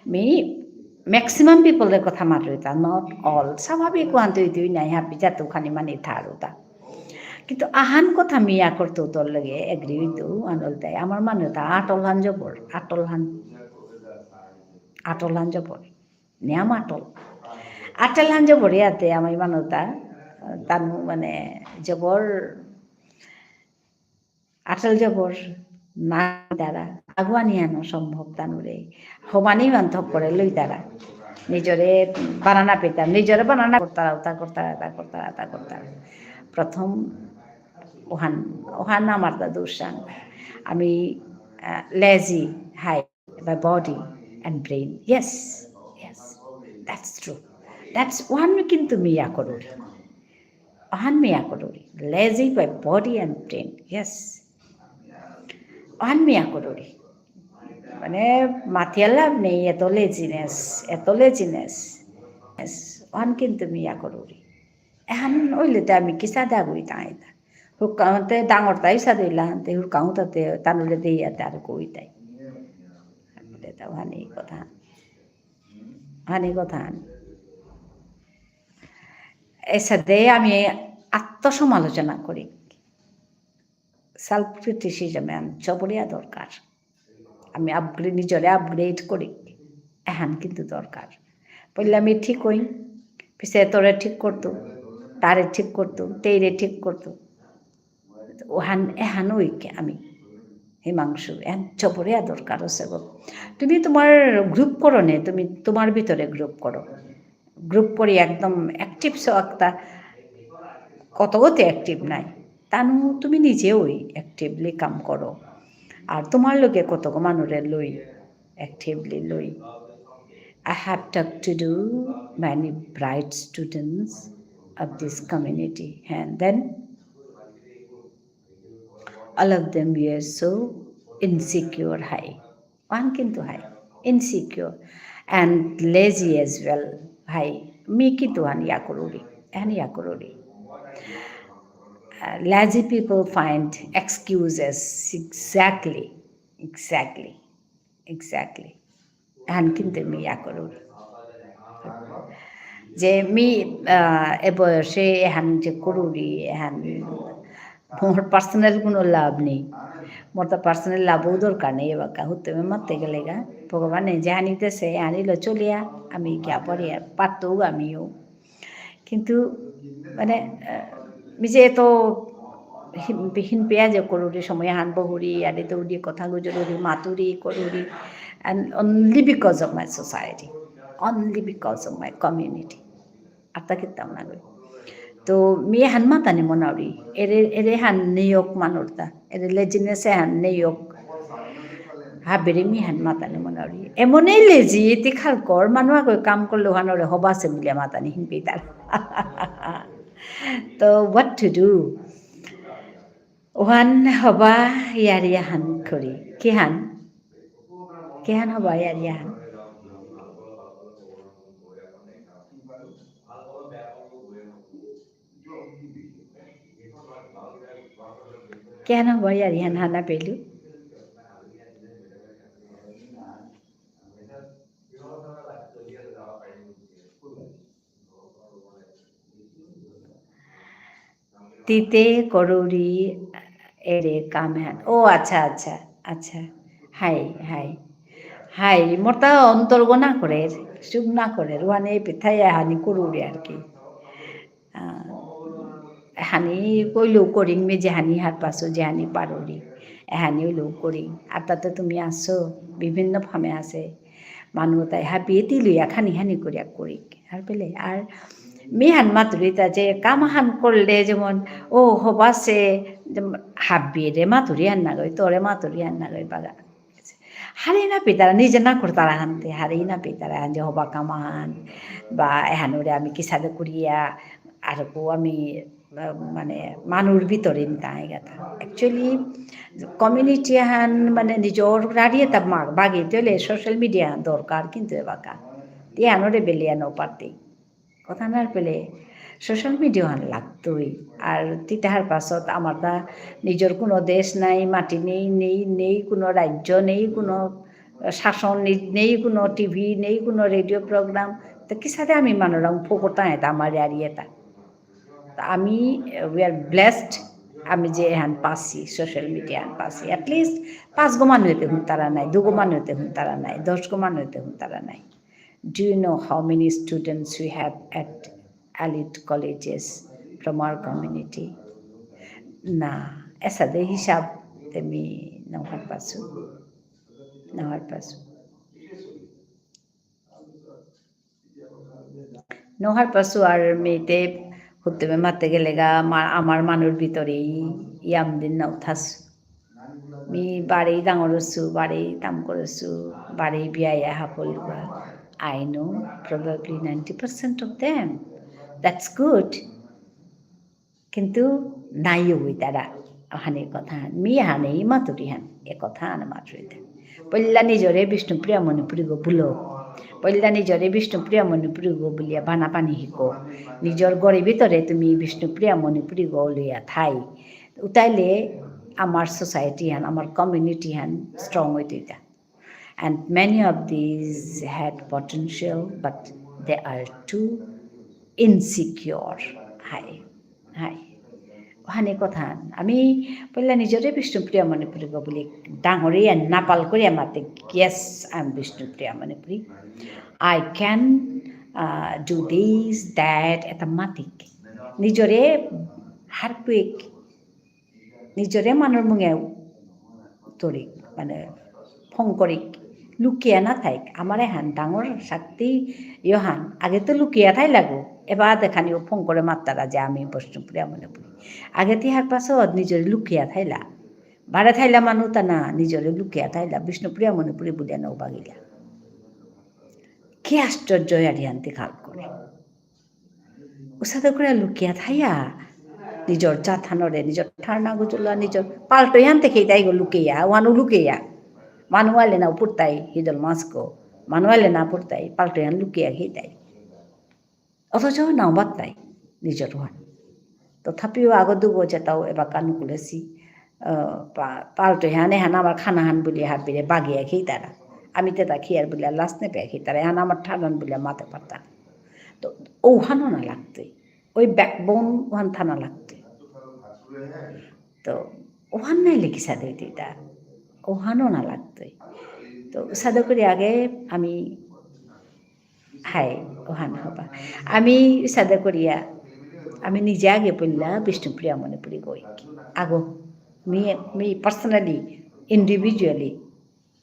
মি maximum people এর কথা মাতুরিতা, not all। স্বাভাবিক ওহান তুই তুই নাই, হাবি জাতু খানি মানি থারুতা। কিন্তু আহান কথা মি ইয়া করতু তোর লগে agree হইতু, আনলতে আমার মানে তা আটল হান জবর, আটল হান, আটল হান জবর। নিয়াম আটল। আটল হান জবর ইয়াতে আমি মানুতা, তানু মানে জবর আটল জবর না দ্বারা আগুয়ানি আনো সম্ভব তানুরে। হবানি মান থক করে লই দ্বারা। নিজরে বানানা পেতাম, নিজরে বানানা করতারা, উতা করতারা, তা করতারা, তা করতারা। প্রথম ওহান, ওহান আমার তা দুঃসাং। আমি, আহ, lazy, হাই, by body and brain. Yes, yes, that's true. That's one কিন্তু মি ইয়া করুরি। ওহান মি ইয়া করুরি। Lazy by body and brain. Yes. ওহান মি ইয়া করুরি। মানে, মাতিয়া লাভ নেই, এত laziness, এত laziness। Yes, ওহান কিন্তু মি ইয়া করুরি। এহান ওইলে তে আমি কিসা দাগুই তাইতা। হুকাউতে ডাঙর তাই সাদইলা, তে হুকাউ তাতে তানুলে দেইয়া তে আর কই তাই। তে তা ওহানি কথা। ওহানি কথা। এসাদে আমি আত্মসমালোচনা করি। Self criticism এহান জবরিয়া দরকার। আমি upgrade, নিজরে upgrade করি। এহান কিন্তু দরকার। পইলা আমি ঠিক হই, পিছে তোরে ঠিক করতু, তারে ঠিক করতু, তেইরে ঠিক করতু। ওহান, এহান হইকে আমি। হিমাংশু, এহান জবরিয়া দরকার আছে গো। তুমি তোমার group করো নে, তুমি তোমার ভিতরে group করো। Group করি একদম active সো একটা, কতগতে active নাই। তানু তুমি নিজেও actively কাম করো। আর তোমার লগে কতগো মানুরে লই, actively লই। I have talked to do many bright students of this community, and then all of them were so insecure, হাই। ওহান কিন্তু হাই, insecure and lazy as well, হাই। মি কিন্তু হান ইয়া করুরি, হান ইয়া করুরি। Uh, lazy people find excuses. Exactly, exactly, exactly. এহান কিন্তু মি ইয়া করুরি। যে মি, আহ, এ বয়সে এহান যে করুরি, এহান মোর personal কোনো লাভ নেই। মোর তো personal লাভও দরকার নেই, এবাকা হুতুমে মাতে গেলেগা। ভগবানে যে আনিতেছে, আনিল চলিয়া, আমি গিয়া পড়িয়া, পারতৌ আমিও। কিন্তু, মানে, আহ, মি যে এত হিন-, হিনপিয়া যে করুরি, সময় হান বহুরি, আরে দৌড়ি কথা গুজরুরি, মাতুরি করুরি, and only because of my society, only because of my community. আর তা কিতাম না গই। তো মি হান মাতানি মনাউরি, এরে, এরে হান নিয়োগ মানুরতা, এরে laziness হান নিয়োগ। হাবিরে মি হান মাতানি মনাউরি। এমনই lazy, এটি খাল কর, মানু আগই কাম করলে হানরে হবা আছে বুলিয়া মাতানি হিনপিতার। তো what to do? ওহান হবা ইয়ারি আহান করি। কিহান? কিহান হবা ইয়ারি আহান? কিহান হবা ইয়ারি আহান হানা পেলু? তিতে করুরি এরে কাম হান। ও আচ্ছা, আচ্ছা, আচ্ছা। হাই, হাই। হাই, মোর তা অন্তরগ না করের, সুখ না করের, ওহানে পিঠাই এহানি করুরি আর কি। আহ, এহানি কইলেও করিং, মি যেহানি হারপাসু, যেহানি পারুরি, এহানি হইলেও করিং। আর তাতে তুমি আসো, বিভিন্ন ফামে আছে, মানু তাই হাবিয়ে তিলুয়া খানি হানি করিয়া করিক। আর পেলে, আর মিহান মাতুরিতা যে কাম হান করলে যেমন, ও হবাসে, যেমন হাবিয়ে রে মাতুরি হান না গই, তোরে মাতুরি হান না গই বাগা। হারি না পিতারা, নিজে না করতারা হানতে, হারি না পিতারা হান যে হবা কামাহান, বা এহানুরে আমি কিসাদে করিয়া, আর কো আমি, আহ, মানে, মানুর ভিতরে নিতা আইগাতা। Actually, community হান, মানে, নিজর রাড়িয়ে তা মাগ, বাগি তৈলে social media হান দরকার, কিন্তু এবাকা। তি হানুরে বেলিয়া ন পারতে। কথা না পেলে social media হান লাগতই। আর তিতাহার পাছত আমার তা নিজর কোনো দেশ নাই, মাটি নেই, নেই, নেই কোনো রাজ্য, নেই কোনো শাসন, নেই, নেই কোনো টিভি, নেই কোনো রেডিও প্রোগ্রাম। তো কিসাদে আমি মানুরাং ফোকরতাং এটা আমার ইয়ারি এটা। তো আমি, we are blessed, আমি যে এহান পাসি, social media হান পাসি। At least পাঁচ গো মানু এতে হুনতারা নাই, দুগো মানু এতে হুনতারা নাই, দশ গো মানু এতে হুনতারা নাই। Do you know how many students we have at elite colleges from our community? না, এসাদে হিসাব তে মি নাহার পাসু, নাহার পাসু। নাহার পাসু আর মিতে হুতুমে মাতে গেলেগা, মা-, আমার মানুর ভিতরেই ইয়াম দিন না উঠাস। মি বারেই ডাঙর অসু, বারেই কাম করেসু, বারেই বিয়া ইয়া হাফলুয়া। I know probably ninety percent of them. That's good. কিন্তু নাই হইতারা, হানি কথা হান। মি হানেই মাতুরি হান, এ কথা হান মাতুরিতে। পইলা নিজরে বিষ্ণুপ্রিয়া মণিপুরী গো বুলো। পইলা নিজরে বিষ্ণুপ্রিয়া মণিপুরী গো বুলিয়া বানা পানি হিকো। নিজর গরে ভিতরে তুমি বিষ্ণুপ্রিয়া মণিপুরী গো লইয়া থাই। উতাইলে আমার society হান, আমার community হান strong হইতইতা। And many of these had potential, but they are too insecure. হাই, হাই। ওহানি কথা। আমি পইলা নিজরে বিষ্ণুপ্রিয়া মণিপুরী গো বুলি ডাঙরিয়া নাপাল করিয়া মাতে, yes, I am Bishnupriya Manipuri. I can, uh, do this, that, এটা মাতিক। নিজরে হারপুইক নিজরে মানুর মুঙে তরিক, মানে, ফঙ করিক, লুকিয়া না থাইক। আমার এহান ডাঙর শক্তি ইহান, আগে তো লুকিয়া থাইলাগো, এবার দেখানিও ফঙ করে মাত্তারা যে আমি বিষ্ণুপ্রিয়া মণিপুরী। আগে তি হারপাসত নিজরে লুকিয়া থাইলা, বারে থাইলা মানু তা না, নিজরে লুকিয়া থাইলা, বিষ্ণুপ্রিয়া মণিপুরী বুলিয়া নৌ বাগিলা। কি আশ্চর্য ইয়ারিহান তি খাল করে। উসাদে করে লুকিয়া থাইয়া, নিজর জাতহানরে, নিজর ঠারনা গুজুলা, নিজর পাল্টো ইয়ান তে খেইতাই গো লুকিয়া, ওয়ানু লুকিয়া। মানু আলে না পুরতাই, হিদল মাসকো। মানু আলে না পুরতাই, পাল্টো ইয়ান লুকিয়া খেইতাই। অথচ নাও বাত্তাই, নিজর ওয়ান। তথাপিও আগত দুগো যেতাও এবাকা নুকুলেসি, আহ, পা-, পাল্টো হানে হান আমার খানা হান বুলি হাবিরে বাগিয়া খেইতারা। আমি তেতা খেয়ার বুলিয়া লাস নেপে খেইতারা, হান আমার ঠারহান বুলিয়া মাতে পারতারা। তো ওহানো না লাগতই, ওই backbone ওহান থানা লাগতই। তো ওহান নাইলে কিসাদে হইতইতা, ওহানো না লাগতই। তো সাদে করি আগে আমি হাই, ওহান হবা। আমি সাদে করিয়া, আমি নিজে আগে পইলা বিষ্ণুপ্রিয়া মণিপুরী গইক। আগো, মি, মি personally, individually,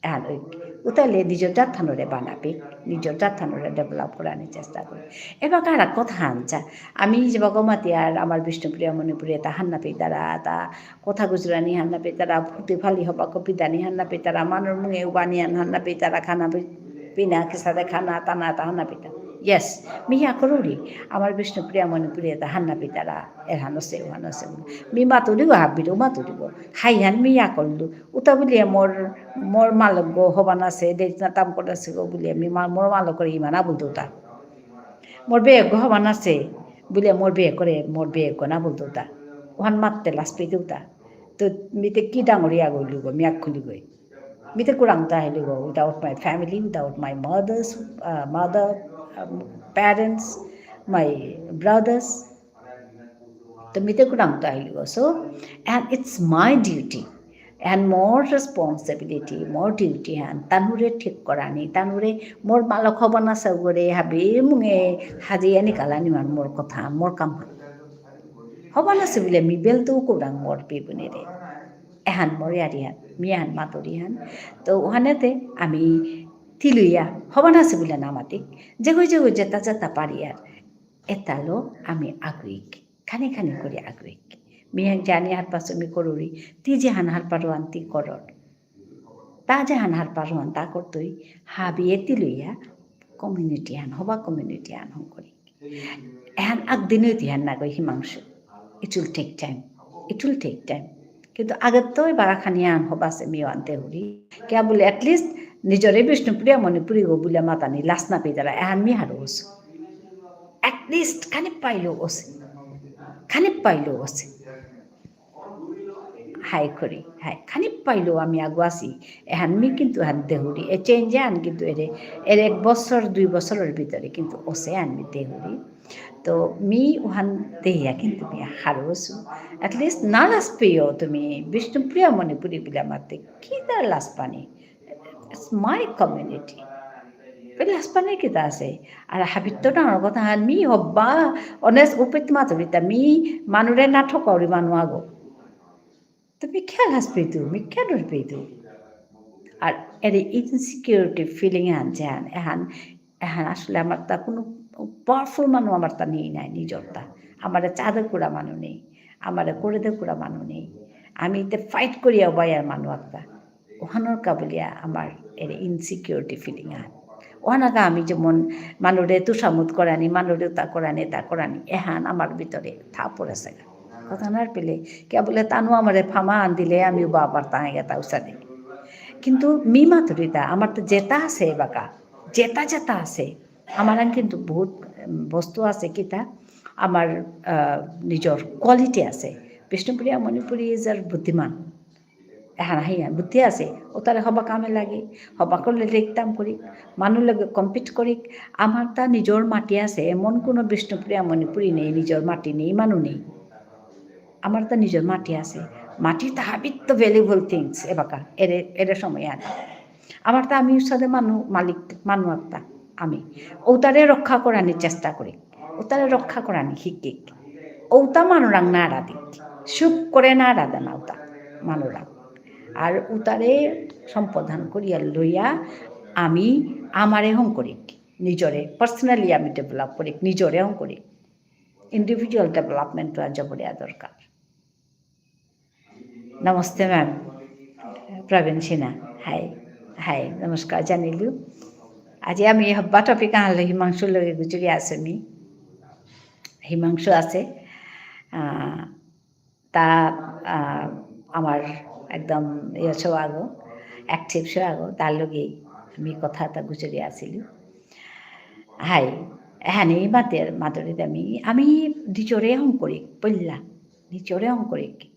আহান ওই, উতাইলে নিজর জাতহানরে বানাবি, নিজর জাতহানরে develop করানি চেষ্টা করি। এবাকা আর কথা হানচা, আমি যেবাকা মাতিয়ার আমার বিষ্ণুপ্রিয়া মণিপুরী এতা হান্না পেইতারা, তা কথা গুজরানি হান্না পেইতারা, ফুটি ফালি হবা কপিদানি হান্না পেইতারা, মানুর মুঙে উবানি হান হান্না পেইতারা, খানা পি-, পিনা, কিসাদে খানা, তানা, তা হান্না পেইতারা। Yes, মি ইয়া করুরি, আমার বিষ্ণুপ্রিয়া মণিপুরী এতা হান্না পেইতারা, এহান আসে, ওহান আসে। মি মাতুরিব, হাবিরও মাতুরিব। হাইহান মি ইয়া করলু। উতা বুলিয়া মোর, মোর মালকগ হবা নাসে, দেশ না তাম করে আসে গো বুলিয়া মি মা-, মোর মালকরে ইমা না বুলতু তা। মোর বেগ হবা নাসে, বুলিয়া মোর বেগরে, মোর বেগ না বুলতু তা। ওহান মাততে লাজ পেইতু তা। তো মিতে কি ডাঙরিয়া গইলু গো, মিয়া খুলি গই। মিতে কুরাংতা আহিলু গো, without my family, without my mother's, uh, mother, um, parents, my brothers. তো মিতে কুরাংতা আহিলু গো। So, and it's my duty. এহান মোর responsibility, মোর duty হান, তানুরে ঠিক করানি, তানুরে মোর মালক হবা না সৌগরে, হাবি মুঙে হাজিয়া নিকালানি মান মোর কথা, মোর কাম হান। হবা না সে বুলে মি বেলতৌ কুরাং মোর পিবুনিরে। এহান মোর ইয়ারি হান, মি এহান মাতুরি হান। তো ওহানেতে আমি তিলুইয়া, হবা না সে বুলে না মাতিক। যেগো যেগো যেতা যেতা পারিয়ার। এতালো আমি আগুইক। খানি খানি করি আগুইক। মি হান জানি হারপাসু মি করুরি। তি যেহান হারপারুয়ান তি করর। তা যেহান হারপারুয়ান তা করতই। হাবিয়ে তিলুইয়া community হান, হবা community হান হঙকরি। এহান আকদিনই তিহান নাগই Himanshu. It will take time. It will take time. কিন্তু আগেত্ত এবাকা খানি আন হবাসে মিও আনতে হুরি। কিয়া বুলে at least নিজরে বিষ্ণুপ্রিয়া মণিপুরী গো বুলে মাতানি লাস না পেইতারা এহান মি হারৌ অসু। At least খানি পাইলো অসে। খানি পাইলো অসে। হাই করি, হাই। খানি পাইলো আমি আগুয়াসি। এহান মি কিন্তু হান দেহুরি। এ change আন কিন্তু এরে, এর এক বছর, দুই বছরর ভিতরে কিন্তু অসে আন মি দেহুরি। তো মি উহান দেহিয়া কিন্তু মি হারৌ অসু। At least না লাস পেয়ো তুমি বিষ্ণুপ্রিয়া মণিপুরী বুলে মাতে কি দা লাস পানি? It's my community. এ লাস পানি কিতা আসে? আর হাবিত্ত ডাঙর কথা হান মি হব্বা, honest উপেত মাতুরিতা মি মানুরে না ঠকাউরি মানু আগো। তুমি কিয়া লাস পেইতু? মি কিয়া ডর পেইতু? আর এরে insecurity feeling আন যেহান, এহান, এহান আসলে আমার তা কোনো powerful মানু আমার তা নেই নাই নিজর তা। আমারে চা দে কুড়া মানু নেই, আমারে করে দে কুড়া মানু নেই। আমি তে fight করিয়া বাইয়ার মানু একটা। ওহানর কা বুলিয়া আমার এরে insecurity feeling আন। ওহানাকা আমি যেমন মানুরে তুষামুদ করানি, মানুরে তা করানি, তা করানি, এহান আমার ভিতরে থা পড়েসেগা। কথা না পেলে, কিয়া বুলে তানু আমারে ফামা আন দিলে আমি উবা পারতাম এগা তা উসাদে। কিন্তু মি মাতুরিতা, আমার তো যেতা আসে বাকা, যেতা যেতা আসে, আমার আন কিন্তু বহুত, উম, বস্তু আসে কিতা, আমার, আহ, নিজর quality আসে। বিষ্ণুপ্রিয়া মণিপুরী is a বুদ্ধিমান। এহান হাইয়া বুদ্ধি আসে, ওতারে হবা কামে লাগে, হবা করলে লেখতাম করি, মানু লগে compete করি, আমার তা নিজর মাটি আসে, এমন কোনো বিষ্ণুপ্রিয়া মণিপুরী নেই, নিজর মাটি নেই, মানু নেই। আমার তা নিজর মাটি আসে, মাটি তা হাবিত্ত valuable things, এবাকা, এরে, এরে সময় আনে। আমার তা আমি উসাদে মানু, মালিক, মানু একটা, আমি। ওতারে রক্ষা করানির চেষ্টা করি। ওতারে রক্ষা করানি হিকিক। ওতা মানুরাং না রাধিক। সুখ করে না রাধা না ওতা মানুরাং। আর উতারে সম্পদান করিয়া লইয়া আমি আমারে হং করিক। নিজরে, personally আমি develop করিক, নিজরে হং করিক। Individual development তো আজ বড়িয়া দরকার। নমস্তে ma'am, প্রবীণ সিনহা। হাই, হাই, নমস্কার জানিলু। আজি আমি হব্বা topic আহানলো হিমাংশুর লগে গুজরি আসে মি। হিমাংশু আসে। আহ, তা, আহ, আমার একদম ইয়ে সৌ আগো, active সৌ আগো, তার লগে আমি কথা এতা গুজরি আসিলু। হাই, এহানি মাতের, মাতুরিতা আমি, আমি নিজরে হং করিক, পইলা। নিজরে হং করিক।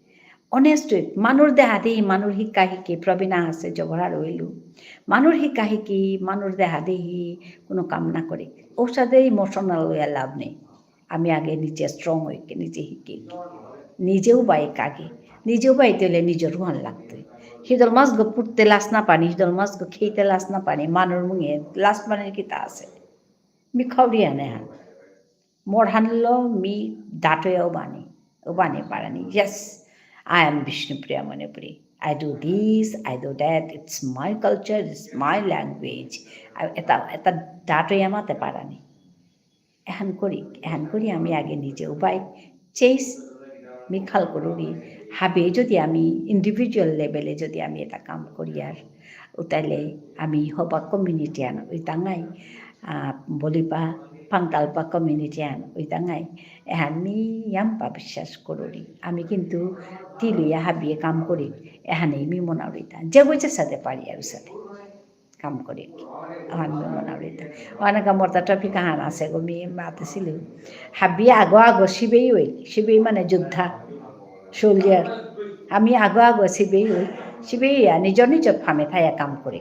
Honest হইক, মানুর দেহা দেহি, মানুর হিকা হিকি, প্রবীণা আসে, জবরা রইলু। মানুর হিকা হিকি, মানুর দেহা দেহি, কোনো কাম না করিক। ওসাদে emotional হইয়া লাভ নেই। আমি আগে নিজে strong হইক, নিজে হিকিক। নিজেও বাইক আগে। নিজেও বাইতে হলে নিজের রুহান লাগতই। হিদল মাছ গো পুড়তে লাস না পানি, হিদল মাছ গো খেইতে লাস না পানি, মানুর মুঙে লাস পানির কিতা আসে? মি খাউরি আনে হান। মোর হানলো মি ডাটয়া উবানি, উবানি পারানি। Yes, I am Bishnupriya Manipuri. I do this, I do that. It's my culture, it's my language. আ, এতা, এতা ডাটয়া মাতে পারানি। এহান করি, এহান করি আমি আগে নিজে উবাই চেস, মি খাল করুরি, হাবে যদি আমি individual level এ যদি আমি এতা কাম করি আর, উতাইলে আমি হবা community আন উইতাঙাই, আহ, বলিপা, পাংকালপা community আন উইতাঙাই, এহান মি ইয়াম্পা বিশ্বাস করুরি। আমি কিন্তু তিলুইয়া হাবিয়ে কাম করি, এহানেই মি মনাউরিতা। যে বুঝে সাথে পারি আর সাথে। কাম করি। আমার মি মনাউরিতা। অনেক মোর তা topic আহান আসে গো, মি মাতেসিলু। হাবি আগো আগো সিবেই হই। সিবেই মানে যোদ্ধা, soldier। আমি আগো আগো সিবেই হই। সিবেই ইয়া নিজর নিজর ফামে থাইয়া কাম করি।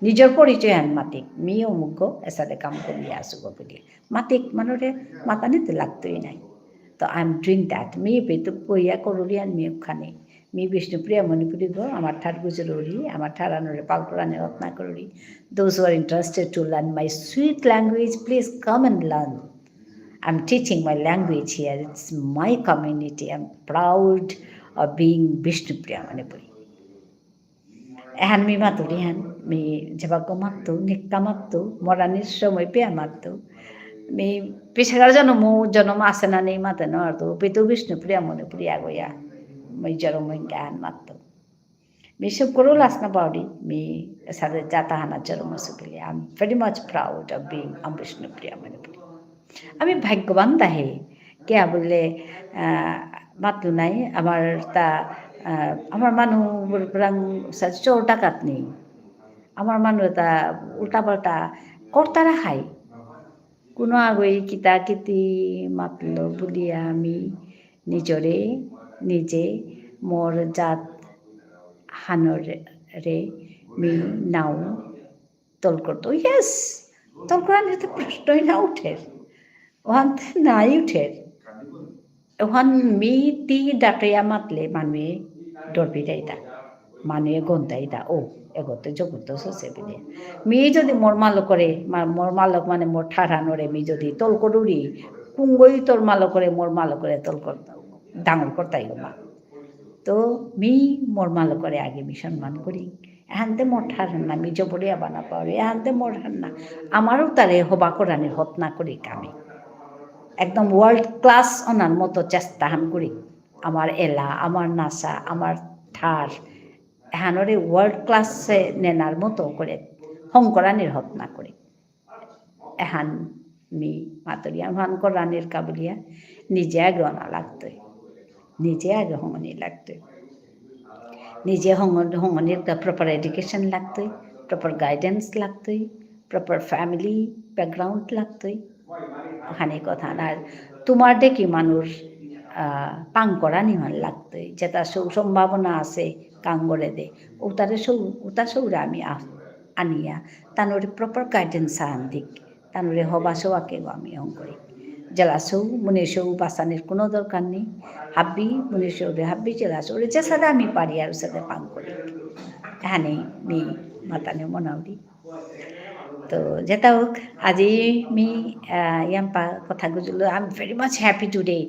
নিজর পরিচয় আন মাতিক। মি অমুক গো, এসাদে কাম করি আসু গো বুলিয়া। মাতিক মানুরে মাতানিতে লাগতই নাই। তো I am doing that. Me Betu বইয়া করুরি আন মি ওখানে। মি বিষ্ণুপ্রিয়া মণিপুরী গো, আমার ঠার গুজরুরি, আমার ঠার আনুরে পালকুরানি রত্না করুরি। Those who are interested to learn my sweet language, please come and learn. I'm teaching my language here. It's my community. I'm proud of being Bishnupriya Manipuri. এহান মি মাতুরি হান, মি যেবাগো মাতু, নিকা মাতু, মরানির সময় পেয়া মাতু। মি পিছেকার জনম, জনম আসে না নেই মাতে না, তো পিতু বিষ্ণুপ্রিয়া মণিপুরী আগয়া, মি জনম গান মাতু। মি সব করো লাস না পাউরি, মি সাদে জাতা হানা জনম সুপিলি। I'm very much proud of being a Bishnupriya Manipuri. আমি ভাগ্যবান দাহে, কিয়া বুললে, আহ, মাতলু নাই, আমার তা, আহ, আমার মানু বুলপুরাং সা-, চোর ডাকাত নেই। আমার মানু তা উল্টা পাল্টা করতারা খাই। কোনো আগই কিতা কিতি মাতলো বুলিয়া আমি নিজরে, নিজে মোর জাত হানরে মি নাও তল করতো। Yes, তল করানির তো প্রশ্নই না উঠের। ওহান তো নাই উঠের। ওহান মি তি ডাকয়া মাতলে মানুয়ে ডর পেইতাইতা। মানুয়ে গন্তাইতা। ও, এগোতে জবরদস্ত আছে বুলে। মি যদি মোর মালকরে, মা-, মোর মালক মানে মোর ঠারহানরে মি যদি তল করুরি, কুঙ্গই তোর মালকরে, মোর মালকরে তল কর-, ডাঙর করতাই গো মা। তো মি মোর মালকরে আগে মি সম্মান করি। এহানতে মোর ঠারহান না, মি জবরিয়া বানা পাওরি, এহানতে মোর হান না। আমারও তারে হবা করানি হত না করি কামে। একদম world class অনার মতো চেষ্টা হান করি। আমার এলা, আমার নাসা, আমার ঠার, এহানরে world class এ নেনার মতো করে হং করানির হত না করি। এহান মি মাতুরিয়ান হান করানির কা বুলিয়া নিজে আগে অনা লাগতই। নিজে আগে হঙনি লাগতই। নিজে হঙ-, হঙনির কা proper education লাগতই, proper guidance লাগতই, proper family background লাগতই। ওহানি কথা না। আর তোমার দেখি মানুষ, আহ, পাং করানি হান লাগতই। যেটা সৌ-, সম্ভাবনা আছে কাঙ্গরে দে। উতারে সৌ-, উতা সৌরে আমি আ-, আনিয়া, তানুরে proper guidance আন দিক। তানুরে হবা সৌয়াকে আমি হং করি। জেলা সৌ, মুনি সৌ বাসানির কোনো দরকার নেই। হাব্বি, মুনি সৌরে হাব্বি জেলা সৌরে যে সাদা আমি পারি আর সাদে পাং করি। এহানি মি মাতানি মনাউরি। তো যেটা হোক, আজি মি, আহ, ইয়াম্পা কথা গুজুলো, I'm very much happy today।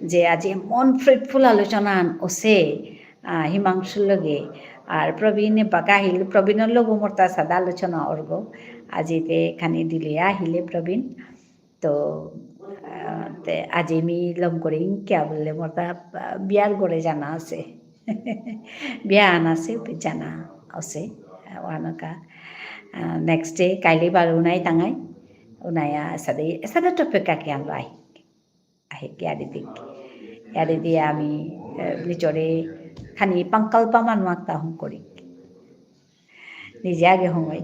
যে আজি মন fruitful আলোচনা আন ওসে, আহ, হিমাংশুর লগে। আর প্রবীণ বাকা আহিল, প্রবীণর লগে মোর তা সাদা আলোচনা অর্গ। আজি তে খানি দিলে আহিলে প্রবীণ। তো, আহ, তে আজি মি লম করিং কিয়া বুললে মোর তা, আহ, বিয়ার ঘরে জানা আছে। বিয়া আন আছে, উপে জানা আছে। আহ, ওয়ানকা, আহ, next day, কাইলে বারো উনাই তাঙাই। উনায়া সাদে, সাদে topic আকে আনলো আই। আহে, ইয়ারি দিক। ইয়ারি দিয়া আমি, এ, নিজরে খানি পাংকাল পা মানু আকতা হং করি। নিজে আগে হঙই।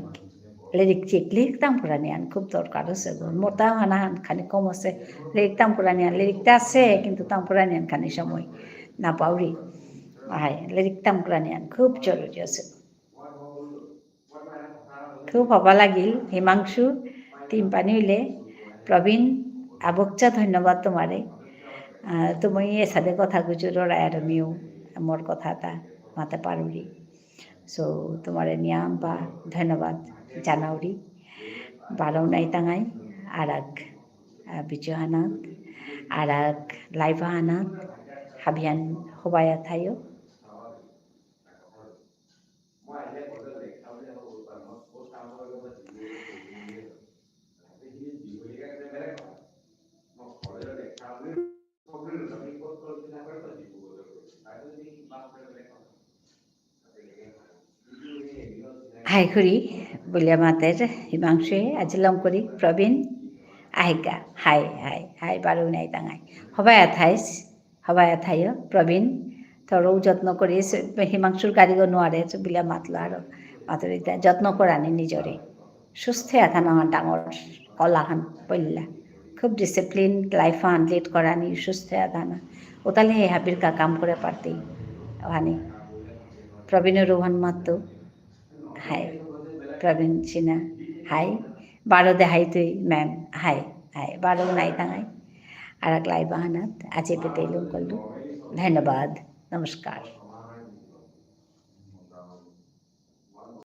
লেরিক চেক, লেরিক তাম পুরানি আন খুব দরকার আছে গো। মোর তা হানা হান খানি কম আছে। লেরিক তাম পুরানি আন, লেরিক তা আছে, কিন্তু তাম পুরানি আন খানি সময় না পাউরি। আহে, লেরিক তাম পুরানি আন খুব জরুরি আছে। খুব হবা লাগিল, হিমাংশু, তিনপানি হইলে, প্রবীণ, আবকচা ধন্যবাদ তোমারে। আহ, তুমি এসাদে কথা গুজুরর আর মিউ মোর কথা তা মাতে পারুরি। So, তোমারে নিয়াম বা ধন্যবাদ জানাউরি। বারো নাই তাঙাই, আরাক, আহ, video হানাত, আরাক live হানাত, হাবিয়ান হবায়া থাইও। হাই খুরি, বুলিয়া মাতের হিমাংশুয়ে, আজি লম করি, প্রবীণ, আহিকা, হাই, হাই, হাই, বারো নাই তাঙাই। হবায়া থাইস, হবায়া থাইও, প্রবীণ, থরও যত্ন করিস, হিমাংশুর গাড়িগো নোয়ারে, বুলিয়া মাতলো আরো, মাতুরিতা, যত্ন করানি নিজরে। সুস্থ থানা ডাঙর কলাহান পইলা। খুব disciplined life হান lead করানি সুস্থ থানা। ওতালে হে হাবির কা কাম করে পারতেই। ওহানি। প্রবীণ রোহন মাত্তু। হাই। প্রবীণ সিনহা। হাই। বারো দে হাই তুই, ma'am। হাই। হাই। বারো নাই তাঙাই। আরাক live হানাত। আজি পেতে লুম করলু। ধন্যবাদ। নমস্কার।